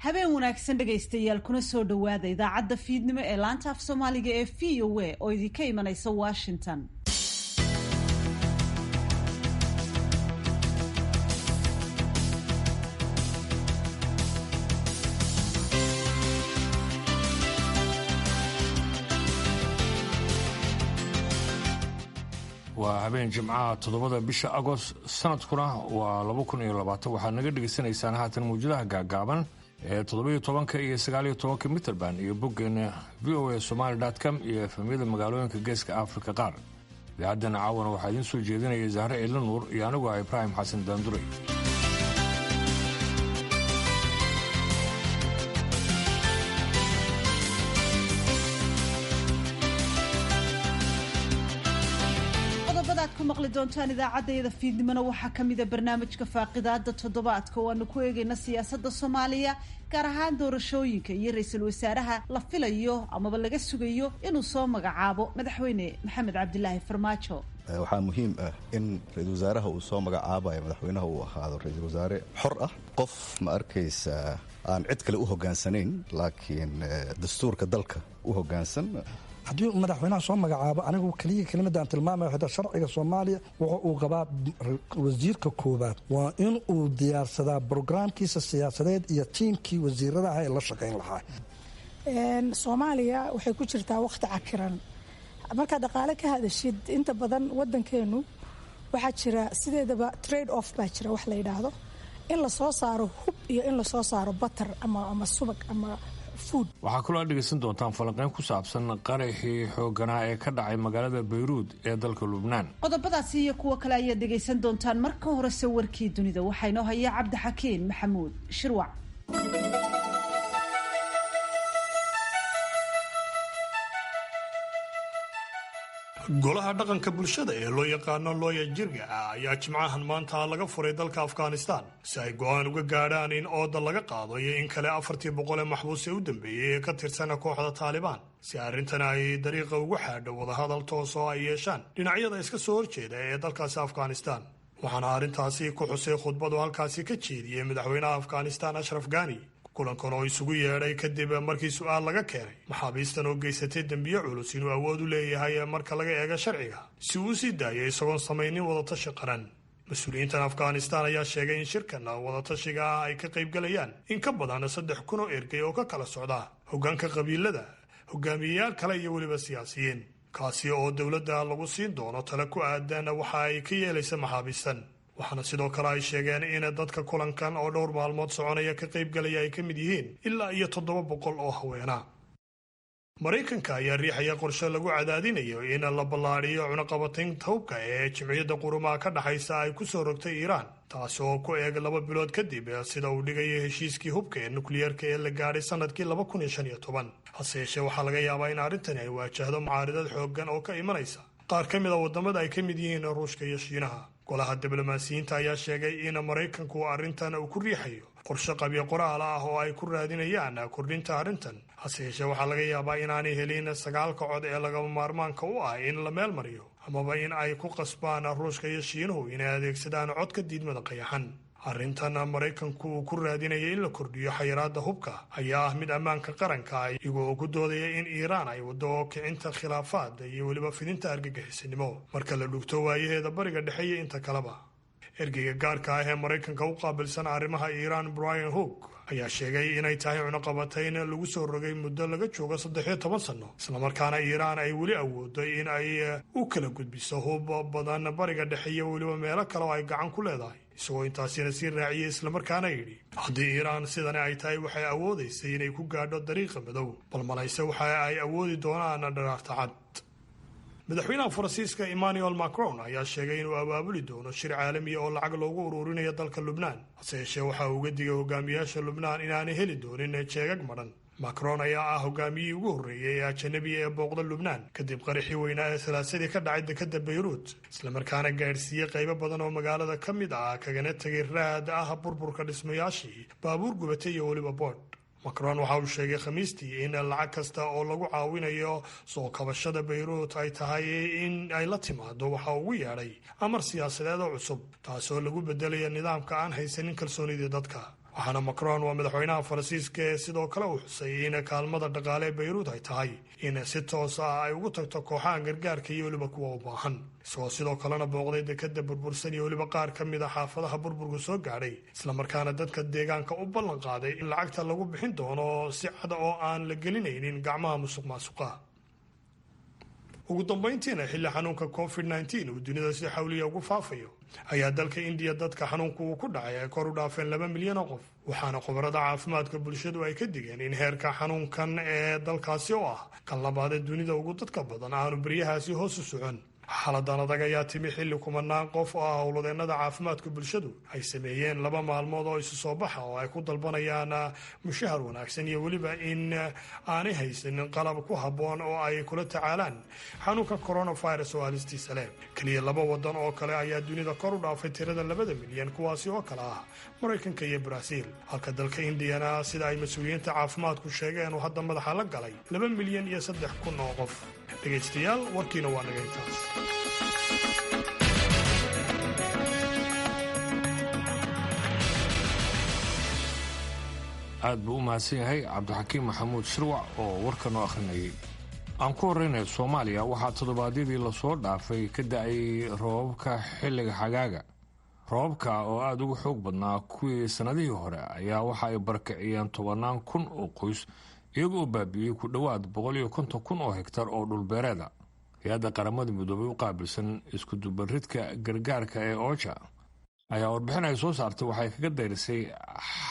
Habeen wanaagsan dhegaystayaal, kuna soo dhowaada idaacadda fiidnimo ee laanta af Soomaaliga ee VOA oo idinka imanaysa Washington. Waa habeen Jimcaha, 7da bisha Agost, sanadkuna waa 2020. Waxaad naga dhegaysanaysaan haatan mawjadaha gaagaaban ee 17ka iyo 19ka mitrband iyo boggeena voasomali.com iyo FM-yada magaalooyinka Geeska Afrika qaar. Idaacaddan caawana waxaa idiin soo jeedinaya Zahre Ciidla Nuur iyo anigu ah Ibraahim Xasan Daanduray. Qodobadaad ku maqli doontaan idaacaddayada fiidnimona waxaa ka mida barnaamijka faaqidaada toddobaadka oo aanu ku eegayna siyaasadda Soomaaliya, gaar ahaan doorashooyinka iyo ra-iisul wasaaraha la filayo amaba laga sugayo inuu soo magacaabo Madaxweyne Maxamed Cabdilaahi Farmaajo. Waxaa muhiim ah in ra-iisul wasaaraha uu soo magacaabayo madaxweynaha uu ahaado ra-iisul wasaare xor ah, qof ma arkaysa aan cid kale u hogaansanayn, laakiin dastuurka dalka u hoggaansan. Haddii madaxweynaha soo magacaabo, anigu keliya kelimada aan tilmaamaya xitaa sharciga Soomaaliya wuxa uu qabaa wasiirka koowaad waa in uu diyaarsadaa brograamkiisa siyaasadeed iyo tiimkii wasiiradaha ee la shaqayn lahaa. Soomaaliya waxay ku jirtaa wakhti cakiran. Markaad dhaqaale ka hadashid, inta badan wadankeenu waxaa jira sideedaba trade off baa jira, wax la yidhaahdo in la soo saaro hub iyo in lasoo saaro butter ama subag ama food. Waxaa kaloo aad dhegaysan doontaan falanqeyn ku saabsan qaraxii xoogganaa ee ka dhacay magaalada Bayruud ee dalka Lubnaan. Qodobadaasi iyo kuwo kale ayaad dhegaysan doontaan. Marka horese warkii dunida waxaa inoo haya Cabdixakiin Maxamuud Shirwac. Golaha dhaqanka bulshada ee loo yaqaano Looya Jirga ah ayaa Jimcahan maanta laga furay dalka Afghanistan si ay go'aan uga gaadhaan in ooda laga qaado iyo in kale 400-ii ee maxbuus ee u dambeeyey ee ka tirsana kooxda Taalibaan, si arrintan ay dariiqa ugu xaadho wadahadal toos oo ay yeeshaan dhinacyada iska soo horjeeda ee dalkaasi Afghanistan. Waxaana arrintaasi ku xusay khudbadu halkaasi ka jeediyey madaxweynaha Afghanistan Ashraf Gani kulankan oo isugu yeedhay kadib markii su'aal laga keenay maxaabiistan oo geysatay dembiyo culus inuu awood u leeyahay marka laga eego sharciga si uu sii daayay isagoon samaynin wadatashi qaran. Mas-uuliyiintan Afghanistan ayaa sheegay in shirkan wadatashiga ah ay ka qaybgalayaan in ka badan 3000 oo ergey oo ka kala socda hoggaanka qabiilada, hogaamiyeyaal kale iyo weliba siyaasiyiin, kaasi oo dowladda lagu siin doono tale ku aadan waxa ay ka yeelaysa maxaabiistan. Waxaana sidoo kale ay sheegeen in dadka kulankan oo dhowr maalmood soconaya ka qaybgalaya ay ka mid yihiin ilaa iyo 700 oo haweena. Maraykanka ayaa riixaya qorshe lagu cadaadinayo in la ballaadhiyo cunaqabataynta hubka ee Jimciyadda Qurumaha ka dhexaysa ay ku soo rogtay Iiraan, taasi oo ku eeg 2 bilood kadib sida uu dhigayo heshiiskii hubka ee nukliyeerka ee la gaadhay sanadkii 2015. Hase yeeshee, waxaa laga yaabaa in arrintani ay waajahdo mucaaridad xooggan oo ka imanaysa qaar ka mid a waddamada ay ka mid yihiin Ruushka iyo Shiinaha. Golaha diblomaasiyiinta ayaa sheegay in Maraykanku arrintan uu ku riixayo qorshe qabyo qoraal ah oo ay ku raadinayaan kordhinta arrintan. Hase yeeshee, waxaa laga yaabaa inaanay helin sagaalka cod ee lagama maarmaanka u ah in la meel mariyo, amaba in ay ku qasbaan Ruushka iyo Shiinuhu inay adeegsadaan codka diidmada qayaxan. Arrintan Maraykanku uu ku raadinaya in la kordhiyo xayiraadda hubka ayaa ah mid ammaanka qaranka, iyagoo ku doodaya in Iiraan ay waddo kicinta khilaafaad iyo weliba fidinta argagixisinimo marka la dhugto waayaheeda Bariga Dhexe iyo inta kaleba. Ergeyga gaarka ah ee Maraykanka u qaabilsan arrimaha Iiraan, Brian Hook, ayaa sheegay inay tahay cunaqabatayn lagu soo rogay muddo laga joogo 13 sanno, islamarkaana Iiraan ay weli awoodo in ay u kala gudbiso hub badan Bariga Dhexe iyo weliba meelo kale oo ay gacan ku leedahay, isagoo intaasina sii raaciyey islamarkaana yidhi: "Haddii Iiraan sidani ay tahay, waxay awoodaysay inay ku gaadho dariiqa madow, bal malayse waxa ay awoodi doonaan dharaarta cad." Madaxweynaha Faransiiska Emmanuel Macron ayaa sheegay inuu abaabuli doono shir caalamiya oo lacag loogu ururinayo dalka Lubnaan. Hase yeeshee, waxa uu uga digay hogaamiyaasha Lubnaan inaanay heli doonin jeegag madhan. Macron ayaa ah hogaamiyihii ugu horreeyey ee ajanabiya ee booqda Lubnaan kadib qaraxii weynaa ee Salaasadii ka dhacay dekadda Bayruut, islamarkaana gaadhsiiyey qaybo badan oo magaalada ka mid ah, kagana tegay raad ah burburka dhismayaashii, baabuur gubatay iyo weliba boodh. Macron waxa uu sheegay Khamiistii in lacag kasta oo lagu caawinayo soo kabashada Bayruut ay tahay in ay la timaado waxa ugu yeedhay amar siyaasadeed oo cusub, taasoo lagu bedelayo nidaamka aan haysanin kalsoonidii dadka. Waxaana Macron, waa madaxweynaha Faransiiska, ee sidoo kale uu xusay in kaalmada dhaqaale ee Bayruud ay tahay in si toos ah ay ugu tagto kooxaha gargaarka iyo weliba kuwa u baahan, isagoo sidoo kalena booqday dekada burbursan iyo weliba qaar ka mid a xaafadaha burburku soo gaadhay, islamarkaana dadka deegaanka u ballan qaaday in lacagta lagu bixin doono si cad oo aan la gelinaynin gacmaha musuq maasuqa. Ugu dambayntiina, xilli xanuunka COVID-19 uu dunida si xawliya ugu faafayo ayaa dalka Indiya dadka xanuunku uu ku dhacay ay kor u dhaafeen 2 milyan oo qof, waxaana khubarada caafimaadka bulshadu ay ka digeen in heerka xanuunkan ee dalkaasi oo ah kan labaadee dunida ugu dadka badan aanu beryahaasi hoos u socon. Xaaladan adag ayaa timi xilli kumanaan qof oo ah howladeennada caafimaadka bulshadu ay sameeyeen 2 maalmood oo isu soo baxa oo ay ku dalbanayaan mushahar wanaagsan iyo weliba in aanay haysanin qalab ku habboon oo ay kula tacaalaan xanuunka coronavirus oo halistiisa leh. Keliya laba wadan oo kale ayaa dunida kor u dhaafay tirada 2da milyan, kuwaasi oo kale ah Maraykanka iyo Baraaziil, halka dalka Indiyana, sida ay mas-uuliyiinta caafimaadku sheegeen, uu hadda madaxa la galay 2,003,000 oo qof. Dhegaystayaal, warkiina waa naga intaas. Aad buu u mahadsan yahay Cabdixakiim Maxamuud Shirwac oo warka noo akhrinayay. Aan ku horreynaya Soomaaliya, waxaa toddobaadyadii lasoo dhaafay ka da-ay roobabka xilliga xagaaga. Roobabka oo aada uga xoog badnaa kuwii sannadihii hore ayaa waxa ay barakiciyeen tobannaan kun oo qoys, iyaga oo baabi'iyey ku dhowaad 150,000 oo hegtar oo dhulbeereeda. Hay-adda Qaramada Midoobay u qaabilsan iskudubaridka gargaarka ee OCHA ayaa warbixin ay soo saartay waxay kaga dayrisay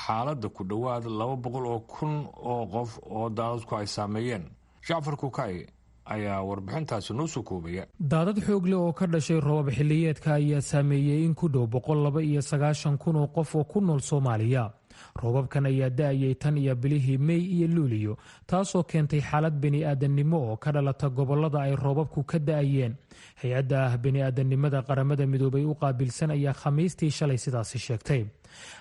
xaaladda ku dhowaad 200,000 oo qof oo daadadku ay saameeyeen. Jacfar Kukay ayaa warbixintaasi noo soo koobaya. Daadad xoog leh oo ka dhashay roobab xilliyeedka ayaa saameeyey in ku dhow 192,000 oo qof oo ku nool Soomaaliya. Roobabkan ayaa da-ayay tan iyo bilihii Mey iyo Luuliyo, taasoo keentay xaalad bini'aadannimo oo ka dhalata gobollada ay roobabku ka da-ayeen. Hay-adda ah bini'aadannimada Qaramada Midoobay u qaabilsan ayaa Khamiistii shalay sidaasi sheegtay.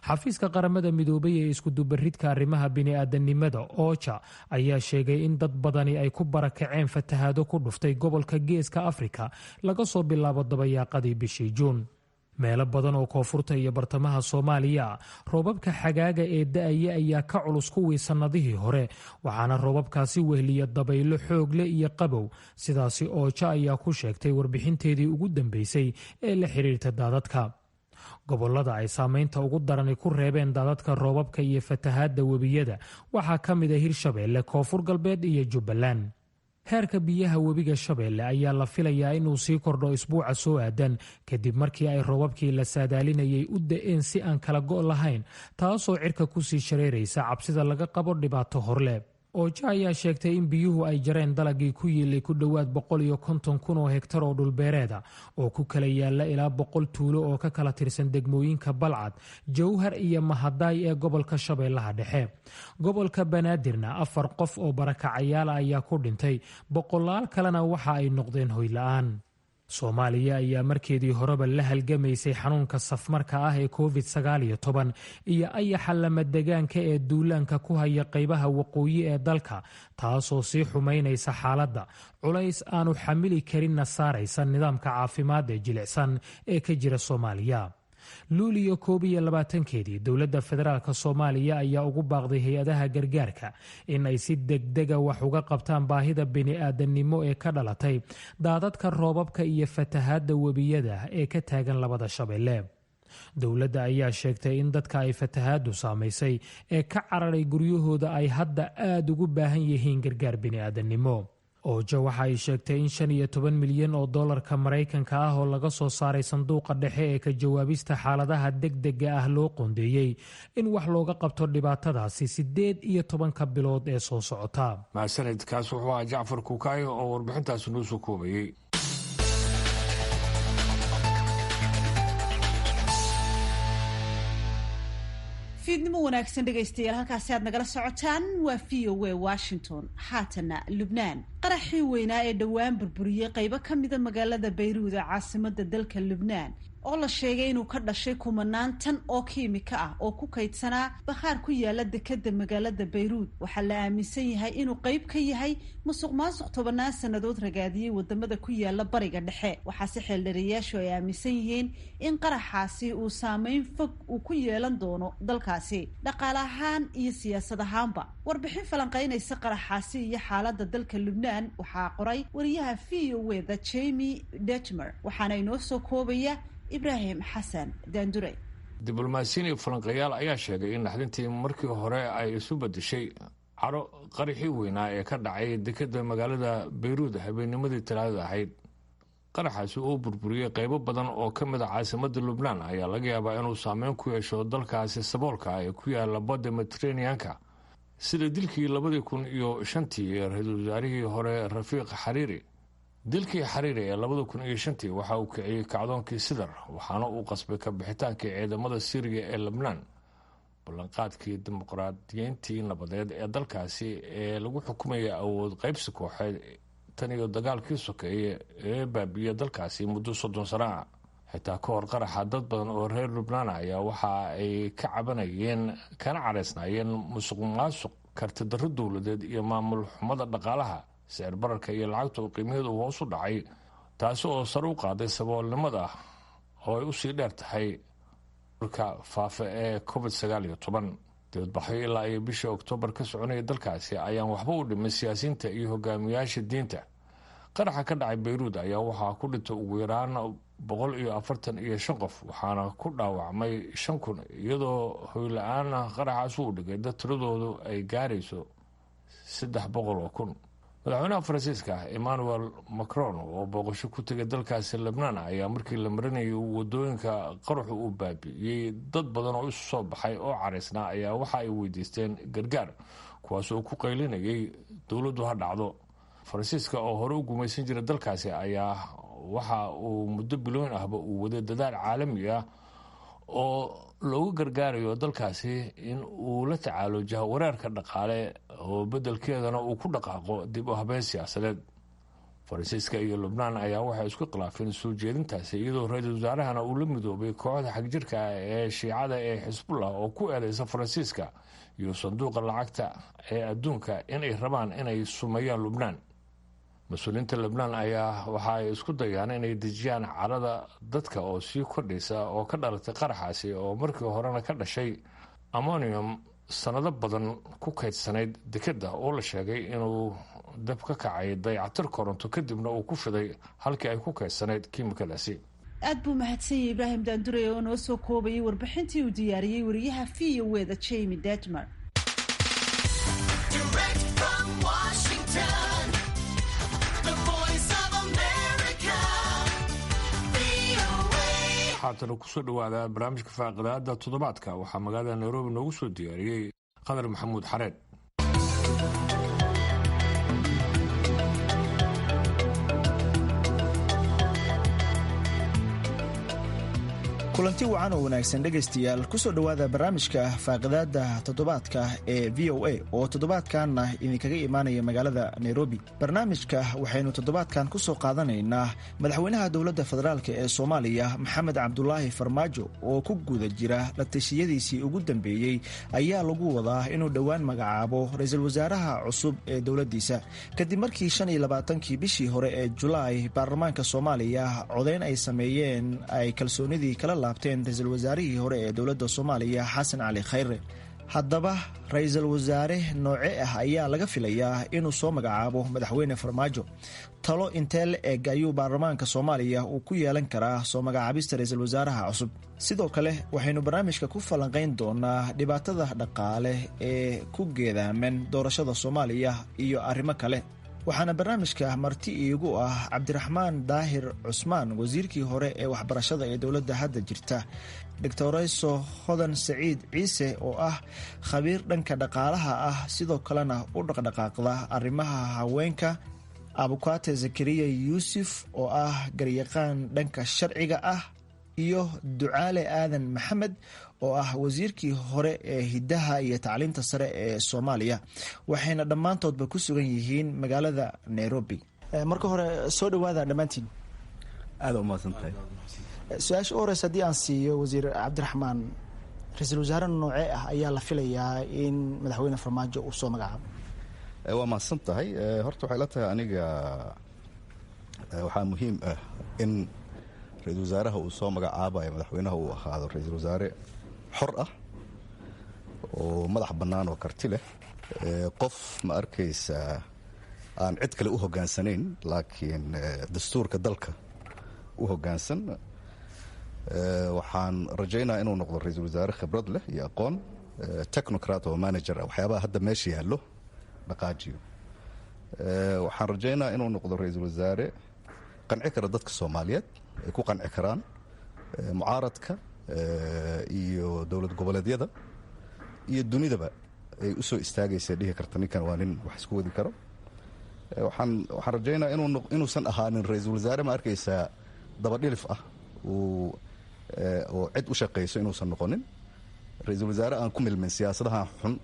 Xafiiska Qaramada Midoobay ee iskudubaridka arrimaha bini'aadanimada, OCHA, ayaa sheegay in dad badani ay ku barakaceen fatahaado ku dhuftay gobolka Geeska Afrika laga soo bilaabo dabayaaqadii bishii Juun. Meelo badan oo koonfurta iyo bartamaha Soomaaliya, roobabka xagaaga ee da-aya ayaa ka culus kuwii sannadihii hore, waxaana roobabkaasi wehliya dabaylo xoog leh iyo qabow. Sidaasi OCHA ayaa ku sheegtay warbixinteedii ugu dambeysay ee la xiriirta daadadka. Gobolada ay saameynta ugu darani ku reebeen daadadka roobabka iyo fatahaadda webiyada waxaa ka mid a Hirshabeelle, Koonfur Galbeed iyo Jubbaland. Heerka biyaha webiga Shabeelle ayaa la filayaa inuu sii kordho isbuuca soo aadan, kadib markii ay roobabkii la saadaalinayay u da-een si aan kala go' lahayn, taasoo cirka kusii shareeraysa cabsida laga qabo dhibaato horleh. OCHA ayaa sheegtay in biyuhu ay jareen dalagii ku yiilay ku dhowaad 150,000 oo hegtar oo dhulbeereeda oo ku kala yaala ilaa 100 tuulo oo ka kala tirsan degmooyinka Balcad, Jowhar iyo Mahadaay ee gobolka Shabeellaha Dhexe. Gobolka Banaadirna, afar qof oo barakacayaala ayaa ku dhintay, boqolaal kalena waxa ay noqdeen hoyla-aan. Soomaaliya ayaa markeedii horeba la halgamaysay xanuunka safmarka ah ee COVID-19 iyo ayaxa lamadegaanka ee duulaanka ku haya qaybaha waqooyi ee dalka, taasoo sii xumaynaysa xaaladda, culays aanu xamili karinna saaraysa nidaamka caafimaad ee jilicsan ee ka jira Soomaaliya. Luuliyo 21-keedii, dowladda federaalka Soomaaliya ayaa ugu baaqday hay-adaha gargaarka in ay si degdega wax uga qabtaan baahida bini'aadannimo ee ka dhalatay daadadka roobabka iyo fatahaadda webiyada ee ka taagan labada shabeelle. Dowladda ayaa sheegtay in dadka ay fatahaaddu saamaysay ee ka cararay guryahooda ay hadda aada ugu baahan yihiin gargaar bini'aadannimo. OCHA waxa ay sheegtay in 15 milyan oo dollarka Maraykanka ah oo laga soo saaray sanduuqa dhexe ee ka jawaabista xaaladaha degdega ah loo qoondeeyey in wax looga qabto dhibaatadaasi 18-ka bilood ee soo socota. Mahadsanid. Kaas wuxuu ahaa Jacfar Kuukaayo oo warbixintaasi noo soo koobayey. Fiidnimo wanaagsan, dhegaystayaal. Halkaasi aad nagala socotaan waa VOA Washington. Haatana Lubnaan. Qaraxii weynaa ee dhowaan burburiyey qaybo ka mida magaalada Bayruud ee caasimada dalka Lubnaan oo la sheegay inuu ka dhashay kumanaan tan oo kiimika ah oo ku kaydsanaa bakhaar ku yaala dekadda magaalada Bayruud. Waxaa la aaminsan yahay inuu qayb ka yahay musuq maasuq 10 sannadood ragaadiyey wadamada ku yaala Bariga Dhexe. Waxaase xeeldheerayaashu ay aaminsan yihiin in qaraxaasi uu saameyn fog uu ku yeelan doono dalkaasi dhaqaale ahaan iyo siyaasad ahaanba. Warbixin falanqaynaysa qaraxaasi iyo xaaladda dalka Lubnaan waxaa qoray wariyaha VOA-da Jamie Detmer, waxaana inoo soo koobaya Ibraahim Xasan Daandure. Diblomaasiyiin iyo falanqeeyaal ayaa sheegay in naxdintii markii hore ay isu bedeshay caro qaraxii weynaa ee ka dhacay dekadda magaalada Bayruud habeennimadii Talaadada ahayd. Qaraxaasi oo burburiyey qaybo badan oo ka mid a caasimadda Lubnaan ayaa laga yaabaa inuu saameyn ku yeesho dalkaasi saboolka ah ee ku yaala badda Mediteraneanka, sida dilkii 2005-tii ee ra-iisul wasaarihii hore Rafiiq Xariiri. Dilkii Xariiri ee 2005-tii waxa uu kiciyey kacdoonkii Sidar, waxaana uu qasbay kabixitaankii ciidamada Siiriya ee Lebnaan. Ballanqaadkii dimuqraadiyiintii nabadeed ee dalkaasi ee lagu xukumayay awood qaybsi kooxeed tan iyo dagaalkii sokeeye ee baabi'iya dalkaasi muddo 30 sano ah. Xitaa ka hor qaraxa, dad badan oo reer Lubnaan ayaa waxa ay ka cabanayeen kana caraysnaayeen musuq maasuq, kartidarro dowladeed iyo maamul xumada dhaqaalaha, sicir bararka iyo lacagta oo qiimaheedu hoos u dhacay, taasi oo sare u qaaday saboolnimada oo ay usii dheer tahay ka faafa ee COVID-19. Dibadbaxyo ilaa iyo bishii Oktoobar ka soconaya dalkaasi ayaan waxba u dhimin siyaasiyiinta iyo hogaamiyaasha diinta. Qaraxa ka dhacay Bayruud ayaa waxaa ku dhintay ugu yaraan 145 qof, waxaana ku dhaawacmay 5,000, iyadoo hoyla-aan qaraxaas uu dhigay dad tiradoodu ay gaarayso 300,000. Madaxweynaha Faransiiska Emmanuel Macron oo booqasho ku tegay dalkaasi Lebnaan ayaa markii la marinayay wadooyinka qaraxu uu baabi'iyey dad badan oo isu soo baxay oo caraysnaa ayaa waxa ay weydiisteen gargaar, kuwaas oo ku qaylinayay dowladdu ha dhacdo. Faransiiska oo hore u gumaysan jiray dalkaasi ayaa waxa uu muddo bilooyin ahba uu waday dadaal caalami ah oo loogu gargaarayo dalkaasi in uu la tacaalo jahawareerka dhaqaale oo beddelkeedana uu ku dhaqaaqo dib u habeyn siyaasadeed. Faransiiska iyo Lubnaan ayaa waxay isku khilaafeen soo jeedintaasi, iyadoo ra-iisul wasaarahana uu la midoobay kooxda xagjirka ah ee Shiicada ee Xisbullah oo ku eedeysa Faransiiska iyo Sanduuqa Lacagta ee Adduunka inay rabaan inay sumeeyaan Lubnaan. Mas-uuliyiinta Lebnaan ayaa waxa ay isku dayaan inay dejiyaan carada dadka oo sii kordhaysa oo ka dhalatay qaraxaasi oo markii horena ka dhashay ammonium sannado badan ku kaydsanayd dekadda oo la sheegay inuu dab ka kacay dayactir koronto kadibna uu ku fiday halkii ay ku kaydsanayd kiimikadaasi. Aad buu mahadsanyay Ibraahim Daandurey oo noo soo koobayay warbixintii uu diyaariyey wariyaha VOA-da Jamie Detmer. Direct from Washington, the Voice of America, VOA. Haatana kusoo dhawaada barnaamijka faaqidaada toddobaadka. Waxaa magaalada Nairobi noogu soo diyaariyey Qadar Maxamuud Xareed. Kulanti wacan oo wanaagsan, dhegaystayaal, kusoo dhowaada barnaamijka faaqidaada toddobaadka ee VOA oo toddobaadkanna idinkaga imaanaya magaalada Nairobi. Barnaamijka waxaynu toddobaadkan kusoo qaadanaynaa madaxweynaha dowladda federaalk ee Soomaaliya, Maxamed Cabdulaahi Farmaajo, oo ku guda jira la tashiyadiisii ugu dambeeyey ayaa lagu wadaa inuu dhowaan magacaabo ra-iisul wasaaraha cusub ee dowladdiisa, kadib markii 25-kii bishii hore ee Julaay baarlamaanka Soomaaliya codeyn ay sameeyeen ay kalsoonidii kala laabteen ra-iisul wasaarihii hore ee dowladda Soomaaliya, Xasan Cali Khayre. Haddaba, ra-iisul wasaare nooce ah ayaa laga filayaa inuu soo magacaabo madaxweyne Farmaajo? Talo intee la eg ayuu baarlamaanka Soomaaliya uu ku yeelan karaa soo magacaabista ra-iisul wasaaraha cusub? Sidoo kale waxaynu barnaamijka ku falanqayn doonaa dhibaatada dhaqaale ee ku geedaaman doorashada Soomaaliya iyo arrimo kale. Waxaana barnaamijka marti iigu ah Cabdiraxmaan Daahir Cusmaan, wasiirkii hore ee waxbarashada ee dowladda hadda jirta, Doctorayso Hodan Saciid Ciise oo ah khabiir dhanka dhaqaalaha ah, sidoo kalena u dhaqdhaqaaqda arrimaha haweenka, Abukate Zakariya Yuusuf oo ah garyaqaan dhanka sharciga ah, iyo Ducaale Aadan Maxamed oo ah wasiirkii hore ee hiddaha iyo tacliinta sare ee Soomaaliya. Waxayna dhammaantoodba ku sugan yihiin magaalada Nairobi. Marka hore, soo dhowaada dhammaantiin. Aada umahadsantahay. Su-aasha u horeysa haddii aan siiyo wasiir Cabdiraxmaan, ra-iisul wasaare noocee ah ayaa la filayaa in madaxweyne Farmaajo uu soo magacaabo? Waa mahadsan tahay. Horta waxay la tahay aniga waxaa muhiim ah in ra-iisul wasaaraha uu soo magacaabayo madaxweynaha uu ahaado ra-iisul wasaare xor ah oo madax bannaan oo karti leh, qof ma arkaysa aan cid kale u hoggaansanayn, laakiin dastuurka dalka u hoggaansan. Waxaan rajaynayaa inuu noqdo ra-iisul wasaare khibrad leh iyo aqoon, technocrat oo manager ah, waxyaabaha hadda meesha yaallo dhaqaajiyo. Waxaan rajaynayaa inuu noqdo ra-iisul wasaare qanci kara dadka Soomaaliyeed, ay ku qanci karaan mucaaradka iyo dowlad goboleedyada iyo dunidaba ay u soo istaagaysa, dhihi karta ninkan waa nin wax isku wadi karo. Waxaan rajaynayaa inuusan ahaanin ra-iisul wasaare ma arkaysaa dabadhilif ah uu oo cid u shaqayso, inuusan noqonin ra-iisul wasaare aan ku milmin siyaasadahan xun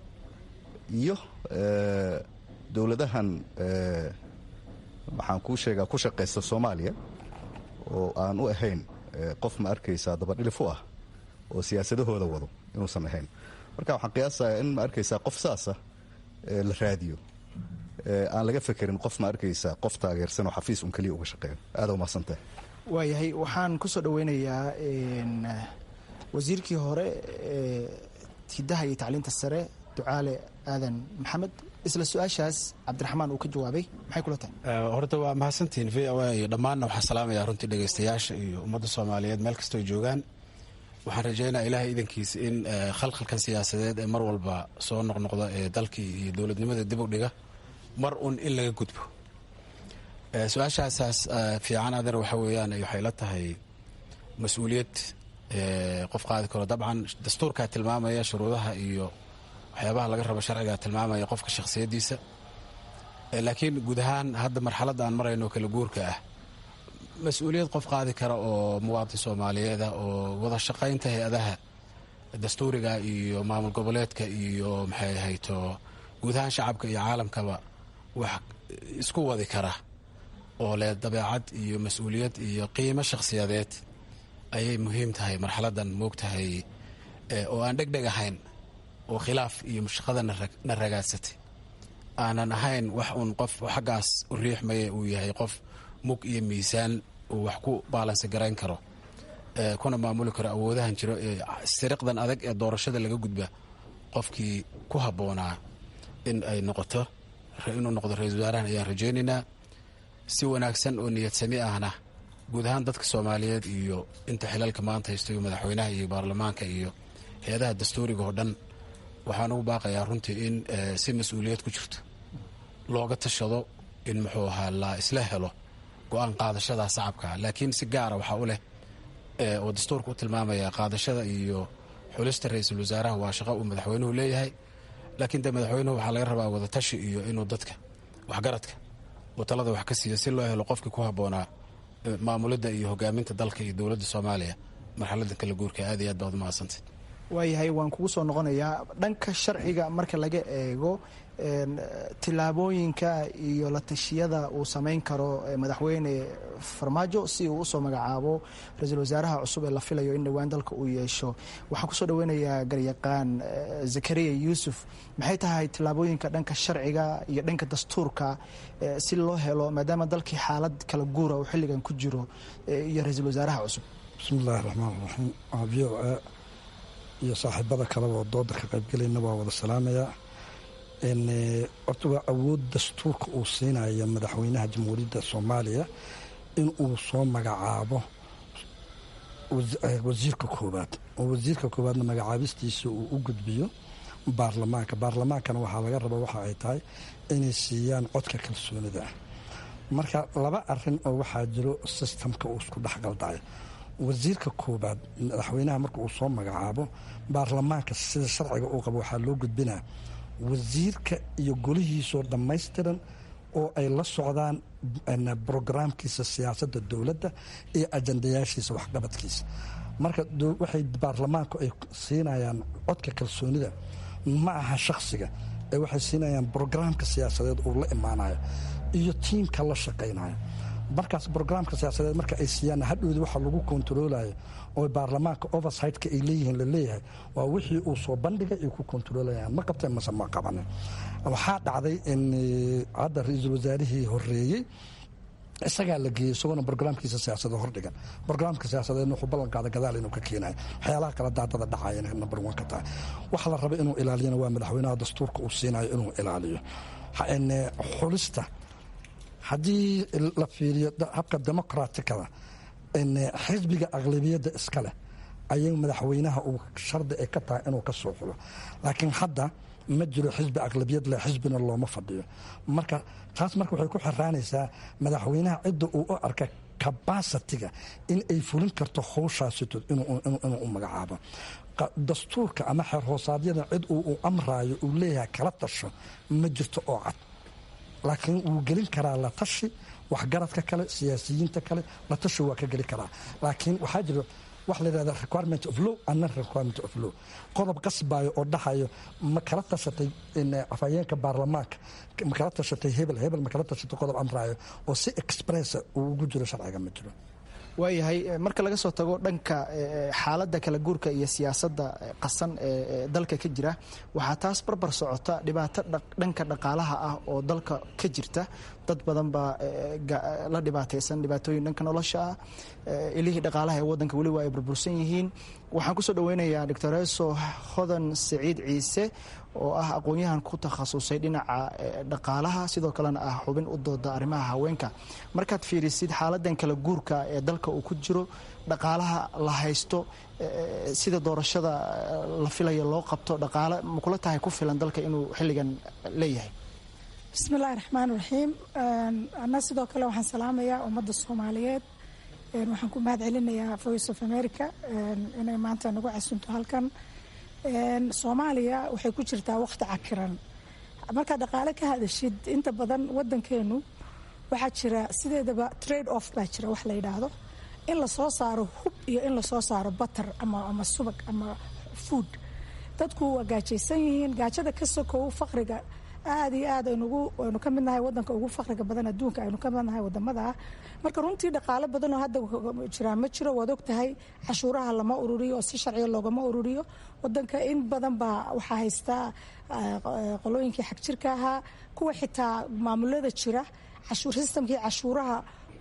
iyo dowladahan waxaan kuu sheegaa ku shaqaysta Soomaaliya, oo aan u ahayn qof ma arkaysaa dabadhilif u ah oo siyaasadahooda wado inuusan ahayn. Marka waxaan qiyaasayaa in ma arkaysaa qof saasa la raadiyo, aan laga fekerin qof ma arkaysaa qof taageersan oo xafiis un keliya uga shaqeeyo. Aada umahadsantahay. Waayahay, waxaan kusoo dhaweynayaa wasiirkii hore ee hidaha iyo tacliinta sare, Ducaale Aadan Maxamed. Isla su-aashaas Cabdiraxmaan uu ka jawaabay, maxay kula tahay? Horta waa mahadsantihiin VOA iyo dhammaanna. Waxaan salaamayaa runtii dhegaystayaasha iyo ummadda Soomaaliyeed meel kastoo joogaan. Waxaan rajaynaya Ilaahay idankiisa in khalkhalkan siyaasadeed ee mar walba soo noqnoqda ee dalkii iyo dowladnimada dib u dhiga mar un in laga gudbo. Su-aashaasaas fiican adeer, waxa weeyaan waxay la tahay mas-uuliyad qof qaadi karo. Dabcan dastuurkaa tilmaamaya shuruudaha iyo waxyaabaha laga rabo, sharcigaa tilmaamaya qofka shakhsiyaddiisa, laakiin guud ahaan hadda marxaladda aan marayno kala guurka ah, mas-uuliyad qof qaadi kara oo muwaadin Soomaaliyeeda oo wada shaqaynta hay-adaha dastuuriga iyo maamul goboleedka iyo maxay ahayto guud ahaan shacabka iyo caalamkaba wax isku wadi kara oo leh dabeecad iyo mas-uuliyad iyo qiimo shakhsiyadeed ayay muhiim tahay marxaladdan, moogtahay, oo aan dhegdheg ahayn oo khilaaf iyo mushaqada na ragaadsatay aanan ahayn, wax uun qof xaggaas u riixmaya uu yahay, qof mug iyo miisaan uu wax ku baalansi garayn karo, kuna maamuli karo awoodahan jiro ee siriqdan adag ee doorashada laga gudba, qofkii ku habboonaa in ay noqoto inuu noqdo ra-iisul wasaarahan ayaan rajaynaynaa. Si wanaagsan oo niyadsami ahna guud ahaan dadka Soomaaliyeed iyo inta xilalka maanta haysto iyo madaxweynaha iyo baarlamaanka iyo hay-adaha dastuuriga oo dhan waxaan ugu baaqayaa runtii in si mas-uuliyad ku jirto looga tashado in muxuu ahaa la isla helo go-aan qaadashada sacabka, laakiin si gaara waxaa u leh oo dastuurka u tilmaamaya qaadashada iyo xulista ra-iisul wasaaraha waa shaqo uu madaxweynuhu leeyahay. Laakiin de madaxweynuhu waxaa laga rabaa wadatashi iyo inuu dadka waxgaradka uu talada wax ka siiyo si loo helo qofkii ku habboonaa maamulidda iyo hogaaminta dalka iyo dowladda Soomaaliya marxaladda kala guurka. Aad iyo aad baad umahadsantay. Waayahay, waan kugu soo noqonayaa. Dhanka sharciga marka laga eego, tillaabooyinka iyo la tashiyada uu samayn karo madaxweyne Farmaajo si uu usoo magacaabo ra-iisul wasaaraha cusub ee la filayo in dhowaan dalka uu yeesho, waxaan kusoo dhaweynayaa garyaqaan Zakariya Yuusuf. Maxay tahay tillaabooyinka dhanka sharciga iyo dhanka dastuurka si loo helo, maadaama dalkii xaalad kala guura uu xilligan ku jiro, iyo ra-iisul wasaaraha cusub? Bismi illaahi raxmaan raxiim. VOA iyo saaxiibada kaleba oo dooda ka qaybgelayna waa wada salaamayaa. Horta waa awood dastuurka uu siinaya madaxweynaha Jamhuuriyadda Soomaaliya in uu soo magacaabo wasiirka koowaad, oo wasiirka koowaadna magacaabistiisa uu u gudbiyo baarlamaanka. Baarlamaankana waxaa laga raba waxa ay tahay inay siiyaan codka kalsoonida ah. Marka laba arin oo waxaa jiro sistamka uu isku dhexgaldayo. Wasiirka koobaad madaxweynaha marka uu soo magacaabo, baarlamaanka sida sharciga uu qabo waxaa loo gudbinaa wasiirka iyo golihiisoo dhammaystiran oo ay la socdaan brograamkiisa siyaasadda dowladda iyo ajandayaashiisa waxqabadkiisa. Marka waxay baarlamaanku ay siinayaan codka kalsoonida ma aha shakhsiga, ee waxay siinayaan brograamka siyaasadeed uu la imaanayo iyo tiimka la shaqaynayo. Markaas brograamka siyaasadeed marka ay siiyaan, hadhowdi waxa lagu kontaroolayo oo baarlamaanka oversight-ka ay leeyihiin la leeyahay waa wixii uu soo bandhigay ay ku kontarolayaan, ma qabteen mase ma qabanin. Waxaa dhacday in hadda ra-iisul wasaarihii horeeyey isagaa la geeyey isagoona brograamkiisa siyaasadeed hordhigan. Brograamka siyaasadeedna wuxuu ballan qaada gadaal inuu ka keenayo. Waxyaalaha kala daadada dhacaya number one ka tahay waxa la raba inuu ilaaliyana waa madaxweynaha dastuurka uu siinayo inuu ilaaliyo xulista. Haddii la fiiriyo habka democraticada, xisbiga aqlabiyadda iska leh ayay madaxweynaha uu shardi ay ka tahay inuu ka soo xulo, laakiin hadda ma jiro xisbi aqlabiyad leh, xisbina looma fadhiyo. Marka taas marka waxay ku xiraanaysaa madaxweynaha cidda uu u arka capacity-ga in ay fulin karto howshaasitood inuu u magacaabo. Dastuurka ama xeer hoosaadyada cid uu u amraayo uu leeyahay kala tasho ma jirto oo cad, laakiin wuu gelin karaa la tashi waxgaradka kale, siyaasiyiinta kale la tashi waa ka geli karaa. Laakiin waxaa jiro wax la yidhahda requirement of law and non requirement of law, qodob qasbayo oo dhahayo ma kala tashatay afhayeenka baarlamaanka, ma kala tashatay hebel hebel, ma kala tashatay, qodob amraayo oo si express ah uu ugu jiro sharciga ma jiro. Waayahay, marka laga soo tago dhanka xaaladda kala guurka iyo siyaasadda qasan ee dalka ka jira, waxaa taas barbar socota dhibaato dhanka dhaqaalaha ah oo dalka ka jirta. Dad badan baa la dhibaataysan dhibaatooyin dhanka nolosha ah. Ilihii dhaqaalaha ee waddanka weli waa ay burbursan yihiin. Waxaan kusoo dhaweynayaa Doctor Eso Hodan Saciid Ciise oo ah aqoon-yahan ku takhasusay dhinaca dhaqaalaha, sidoo kalena ah xubin u dooda arrimaha haweenka. Markaad fiirisid xaaladan kala guurka ee dalka uu ku jiro, dhaqaalaha la haysto, sida doorashada la filayo loo qabto, dhaqaale ma kula tahay ku filan dalka inuu xilligan leeyahay? Bismillahi raxmaan raxiim. Anna sidoo kale waxaan salaamayaa ummadda Soomaaliyeed. Waxaan ku mahad celinayaa Voice of America inay maanta nagu casunto halkan. Soomaaliya waxay ku jirtaa waqti cakiran. Markaad dhaqaale ka hadashid, inta badan wadankeenu waxaa jira sideedaba trade off baa jira wax la yidhaahdo, in lasoo saaro hub iyo in lasoo saaro butter ama subag ama food. Dadku waa gaajaysan yihiin. Gaajada ka sokow, faqriga aada iyo aad aynugu aynu ka mid nahay wadanka ugu faqriga badan adduunka, aynu ka mid nahay wadamada. Marka runtii dhaqaalo badan oo hadda jiraa ma jiro. Waad og tahay, cashuuraha lama ururiyo oo si sharciya loogama ururiyo wadanka. In badan baa waxaa haystaa qolooyinkii xagjirka ahaa, kuwa xitaa maamulada jira. Cashuur systemkii cashuuraha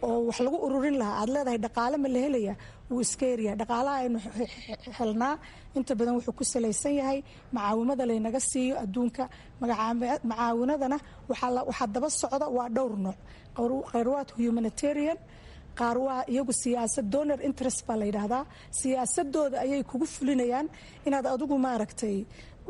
oo wax lagu ururin lahaa aad leedahay dhaqaale ma la helaya, wuu iska yaryahay. Dhaqaalaha aynu helnaa inta badan wuxuu ku salaysan yahay macaawimada laynaga siiyo adduunka. Macaawinadana waxaa daba socda waa dhowr nooc. Qaar waa humanitarian, qaar waa iyagu siyaasad, donor interest baa la yidhaahdaa. Siyaasadooda ayay kugu fulinayaan inaad adigu maaragtay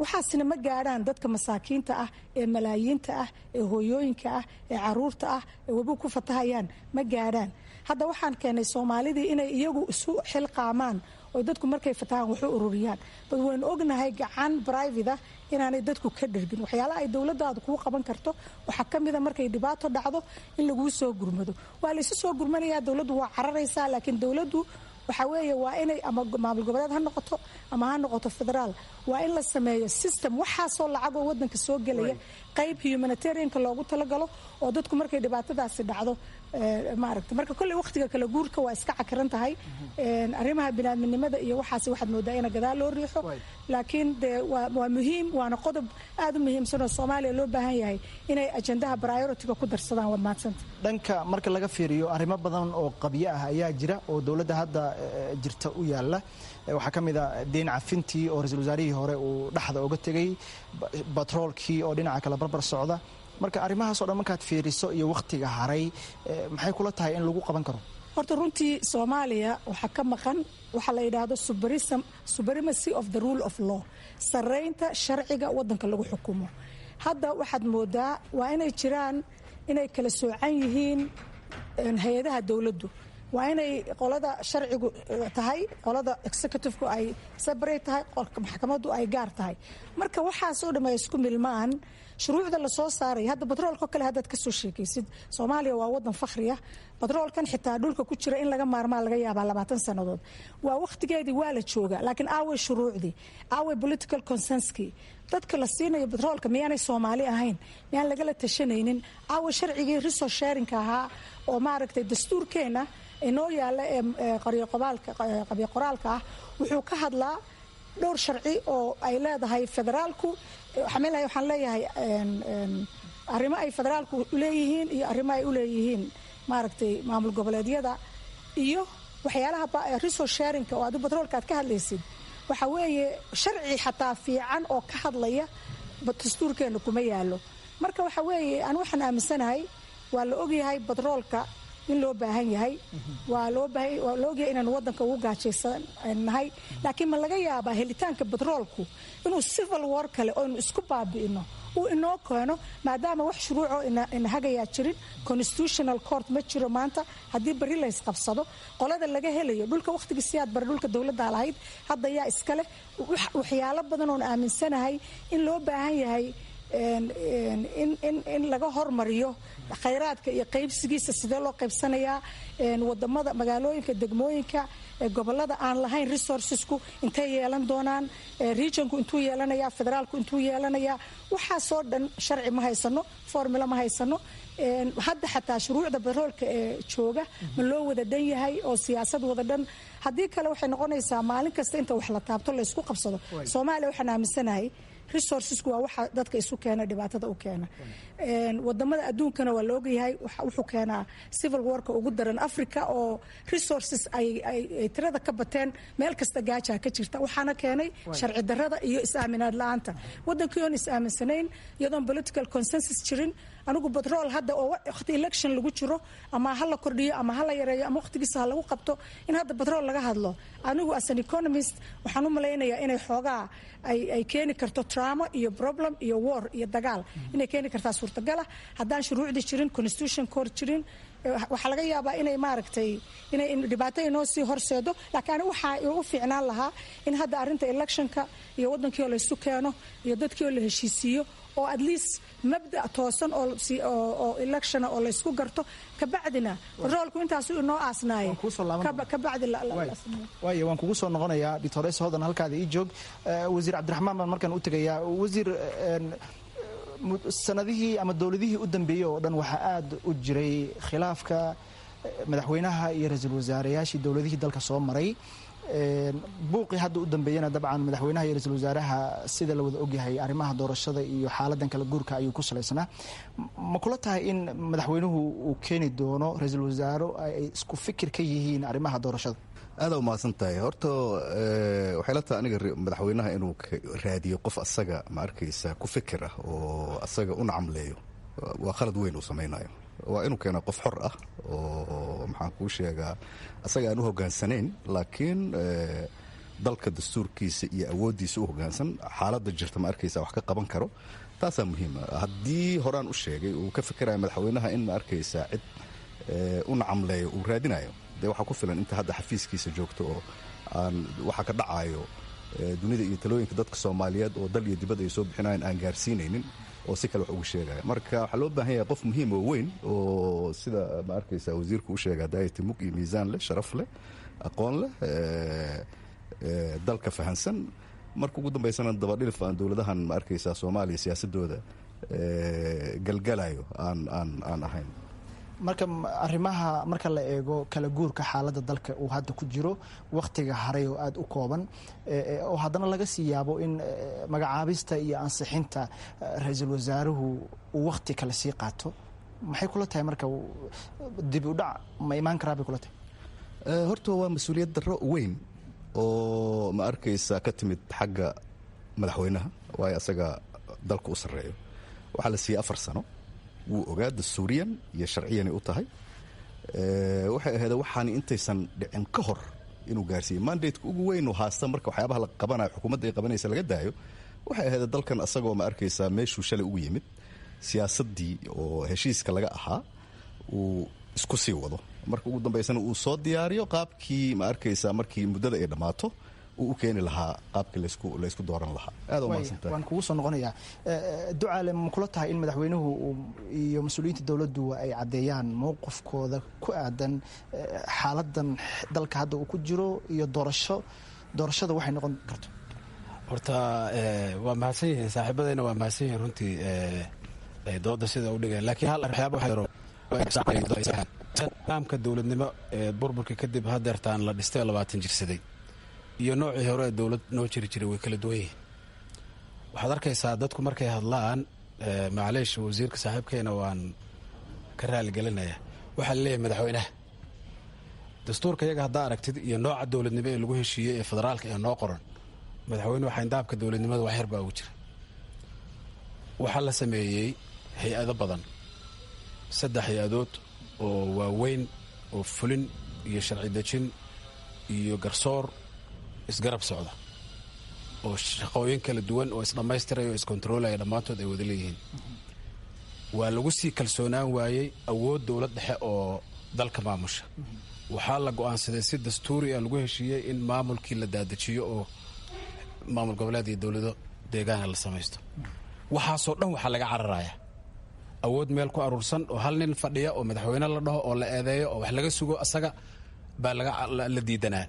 waxaasina ma gaadhaan dadka masaakiinta ah ee malaayiinta ah ee hooyooyinka ah ee caruurta ah ee webi ku fatahayaan ma gaadhaan. Hadda waxaan keenay Soomaalidii inay iyagu isu xilqaamaan oo dadku markay fatahaan waxu ururiyaan. Bal waynu ognahay gacan private ah inaanay dadku ka dhergin. Waxyaalaha ay dowladaadu kuu qaban karto waxaa ka mida markay dhibaato dhacdo in laguu soo gurmado. Waa la isu soo gurmanayaa, dowladdu waa cararaysaa, laakiin dowladdu waxaa weeye waa inay ama maamul goboleed ha noqoto ama ha noqoto federaal, waa in la sameeyo system waxaasoo lacagoo wadanka soo gelaya qayb humanitarianka loogu talagalo oo dadku markay dhibaatadaasi dhacdo maaragta. Marka kolley waqtiga kala guurka waa iska cakiran tahay. Arrimaha biniaadminimada iyo waxaas waxaad moodaa ina gadaal loo riixo, laakiin dee waa muhiim, waana qodob aada u muhiimsan oo Soomaaliya loo baahan yahay inay ajendaha priority-ga ku darsadaan. Waad mahadsanta. Dhanka marka laga fiiriyo, arrimo badan oo qabyo ah ayaa jira oo dowladda hadda jirta u yaalla. Waxaa ka mid a deyn cafintii oo ra-iisul wasaarihii hore uu dhexda uga tegey, batroolkii oo dhinaca kale barbar socda. Marka arrimahaas o dhan markaad fiiriso iyo wakhtiga haray, maxay kula tahay in lagu qaban karo? Horta runtii Soomaaliya waxaa ka maqan waxaa la yidhaahdo supremacy of the rule of law, sarreynta sharciga wadanka lagu xukumo. Hadda waxaad moodaa waa inay jiraan inay kala soocan yihiin hay-adaha dowladdu. Waa inay qolada sharcigu tahay, qolada executive-ku ay separate tahay, maxkamaddu ay gaar tahay. Marka waxaasoo dham ay isku milmaan shuruucda lasoo saaraya. Hadda batroolka kale haddaad kasoo sheekaysid, Soomaaliya waa wadan fakhri ah. Batroolkan xitaa dhulka ku jira in laga maarmaa laga yaabaa 20 sannadood. Waa wakhtigeedii, waa la jooga, laakiin aaway shuruucdii? Aaway political consensus-kii? Dadka la siinayo batroolka miyaanay Soomaali ahayn? Miyaan lagala tashanaynin? Aaway sharcigii resource sharing-ka ahaa oo maaragtay dastuurkeena inoo yaala ee qabyo qoraalka ah? Wuxuu ka hadlaa dhowr sharci oo ay leedahay federaalku. Waxaan leeyahay arrimo ay federaalku uleeyihiin iyo arrimo ay uleeyihiin maaragtay maamul goboleedyada iyo waxyaalaha resource sharing-ka oo adu batroolka aad ka hadlaysid. Waxa weeye sharci xataa fiican oo ka hadlaya dastuurkeena kuma yaalo. Marka waxa weeye, anu waxaan aaminsanahay, waa la ogyahay batroolka in loo baahan yahay, waa loo waa la ogyahay inaan wadanka ugu gaajaysan nahay, laakiin ma laga yaabaa helitaanka batroolku inuu civil war kale oynu isku baabi'ino uu inoo keeno, maadaama wax shuruucoo ina hagayaa jirin? Constitutional court ma jiro maanta. Haddii berri la isqabsado, qolada laga helayo dhulka, wakhtigii Siyaad Bare dhulka dowladdaa lahayd, hadda yaa iskale? Waxyaalo badan oon aaminsanahay in loo baahan yahay in laga hormariyo khayraadka iyo qaybsigiisa. Sidee loo qaybsanayaa wadamada, magaalooyinka, degmooyinka, gobolada aan lahayn resources-ku intay yeelan doonaan? Region-ku intuu yeelanayaa? Federaalku intuu yeelanayaa? Waxaasoo dhan sharci ma haysano, formula ma haysano. Hadda xataa shuruucda batroolka ee jooga ma loo wada dhan yahay oo siyaasad wada dhan? Haddii kale waxay noqonaysaa maalin kasta inta wax la taabto la isku qabsado. Soomaaliya waxaan aaminsanahay resources-ku waa waxa dadka isu keena, dhibaatada u keena. Wadamada adduunkana waa la ogyahay, wuxuu keenaa civil war-ka ugu daran Africa oo resources ay tirada ka bateen. Meel kasta gaajaa ka jirta, waxaana keenay sharci darada iyo is-aaminaad la-aanta wadankii oon is-aaminsanayn, iyadoon political consensus jirin. Anigu batrool hadda oo waqti election lagu jiro, ama ha la kordhiyo ama ha la yareeyo ama waqtigiisa ha lagu qabto, in hadda batrool laga hadlo, anigu as an economist waxaan u malaynayaa inay xoogaa ay keeni karto trauma iyo problem iyo war iyo dagaal inay keeni kartaa suurtagala. Haddaan shuruucdii jirin, constitution court jirin, waxaa laga yaabaa inay maaragtay inay dhibaato inoo sii horseedo. Laakiin anigu waxaa ugu fiicnaan lahaa in hadda arrinta election-ka iyo waddankii oo laysu keeno iyo dadkii oo la heshiisiiyo oo at least mabda toosan oo election oo laysku garto, kabacdina batroolku intaasu inoo aasnaaye kabacdi. Waaya, waan kugu soo noqonayaa, doctores Hodan, halkaada ii joog. Wasiir Cabdiraxmaan baan markaan u tegayaa. Wasiir, sanadihii ama dowladihii u dambeeyey oo dhan waxaa aada u jiray khilaafka madaxweynaha iyo ra-iisul wasaareyaashii dowladihii dalka soo maray. Buuqii hadda u dambeeyena dabcan madaxweynaha iyo ra-iisul wasaaraha, sida la wada ogyahay, arrimaha doorashada iyo xaaladan kala guurka ayuu ku salaysnaa. Ma kula tahay in madaxweynuhu uu keeni doono ra-iisul wasaaro ay isku fikir ka yihiin arrimaha doorashada? Aada umahadsan tahay. Horta waxay la tahay aniga madaxweynaha inuu raadiyo qof asaga ma arkaysa ku fikir ah oo asaga u nacamleeyo waa khalad weyn uu samaynayo. Waa inuu keena qof xor ah oo, maxaan kuu sheegaa, asaga aan u hogaansanayn, laakiin dalka dastuurkiisa iyo awooddiisa u hoggaansan, xaaladda jirta ma arkaysa wax ka qaban karo. Taasaa muhiima. Haddii horaan u sheegay uu ka fikiraya madaxweynaha in ma arkaysa cid u nacamleeyo uu raadinayo, dee waxaa ku filan inta hadda xafiiskiisa joogto oo aan waxa ka dhacayo dunida iyo talooyinka dadka Soomaaliyeed oo dal iyo dibadda ay soo bixinayan aan gaarsiinaynin oo si kale wax ugu sheegaya. Marka waxaa loo baahan yahay qof muhiim oo weyn oo, sida ma arkaysa wasiirku u sheega daayati, mug iyo miisaan leh, sharaf leh, aqoon leh, dalka fahansan, marka ugu dambaysana dabadhilif aan dowladahan ma arkaysa Soomaaliya siyaasadooda galgalayo aan ahayn. Marka arrimaha marka la eego kala guurka, xaaladda dalka uu hadda ku jiro, wakhtiga haray oo aada u kooban, oo haddana laga sii yaabo in magacaabista iyo ansixinta ra-iisul wasaaruhu uu wakhti kale sii qaato, maxay kula tahay? Marka dib u dhac ma imaan karaa bay kula tahay? Horta waa mas-uuliyad darro weyn oo ma arkaysa ka timid xagga madaxweynaha, waayo asaga dalka u sarreeyo. Waxaa la siiyey 4 sano, wuu ogaa, dastuuriyan iyo sharciyanay u tahay. Waxay ahayd waxaan intaysan dhicin ka hor inuu gaarsiiyo mandate-ka ugu weyn uu haasta. Marka waxyaabaha la qabanayo, xukuumadda ay qabanaysa laga daayo, waxay ahayd dalkan asagoo ma arkaysaa meeshuu shalay ugu yimid, siyaasaddii oo heshiiska laga ahaa uu isku sii wado. Marka ugu dambaysana uu soo diyaariyo qaabkii, ma arkaysaa, markii muddada ay dhammaato uu u keeni lahaa qaabkii laysku dooran lahaa. Aad u mahadsantahay. Waan kugu soo noqonayaa. Ducaale, ma kula tahay in madaxweynuhu iyo mas-uuliyiinta dowladdu ay caddeeyaan mowqifkooda ku aadan xaaladan dalka hadda uu ku jiro iyo doorashada waxay noqon karto? Horta waa mahadsan yihiin saaxiibadayna, waa mahadsan yihiin runtii dooda sida u dhigeen, laakiin hal waxyaaba waxaa nidaamka dowladnimo ee burburka kadib hadeertaan la dhistay 20 jirsaday iyo noocii hore ee dowlad noo jiri jiray way kala duwan yihiin. Waxaad arkaysaa dadku markay hadlaan, macleish, wasiirka saaxiibkeena waan ka raaligelinaya, waxaa laleeyahay madaxweynaha. Dastuurka iyaga haddaa aragtid iyo nooca dowladnimo ee lagu heshiiyey ee federaalka ee noo qoran, madaxweyne xayndaabka dowladnimada wax yar baa ugu jira. Waxaa la sameeyey hay-ado badan, 3 hay-adood oo waaweyn oo fulin iyo sharci dejin iyo garsoor isgarab socda oo shaqooyin kala duwan oo isdhammaystiraya oo iskontaroolaya dhammaantood ay wada leeyihiin. Waa lagu sii kalsoonaan waayey awood dowlad dhexe oo dalka maamusha. Waxaa la go'aansaday si dastuuri ah lagu heshiiyey in maamulkii la daadajiyo oo maamul goboleed iyo dowlado deegaana la samaysto. Waxaasoo dhan waxaa laga cararaya awood meel ku aruursan oo hal nin fadhiya oo madaxweyne la dhaho oo la eedeeyo oo wax laga sugo asaga baa la diidanaa.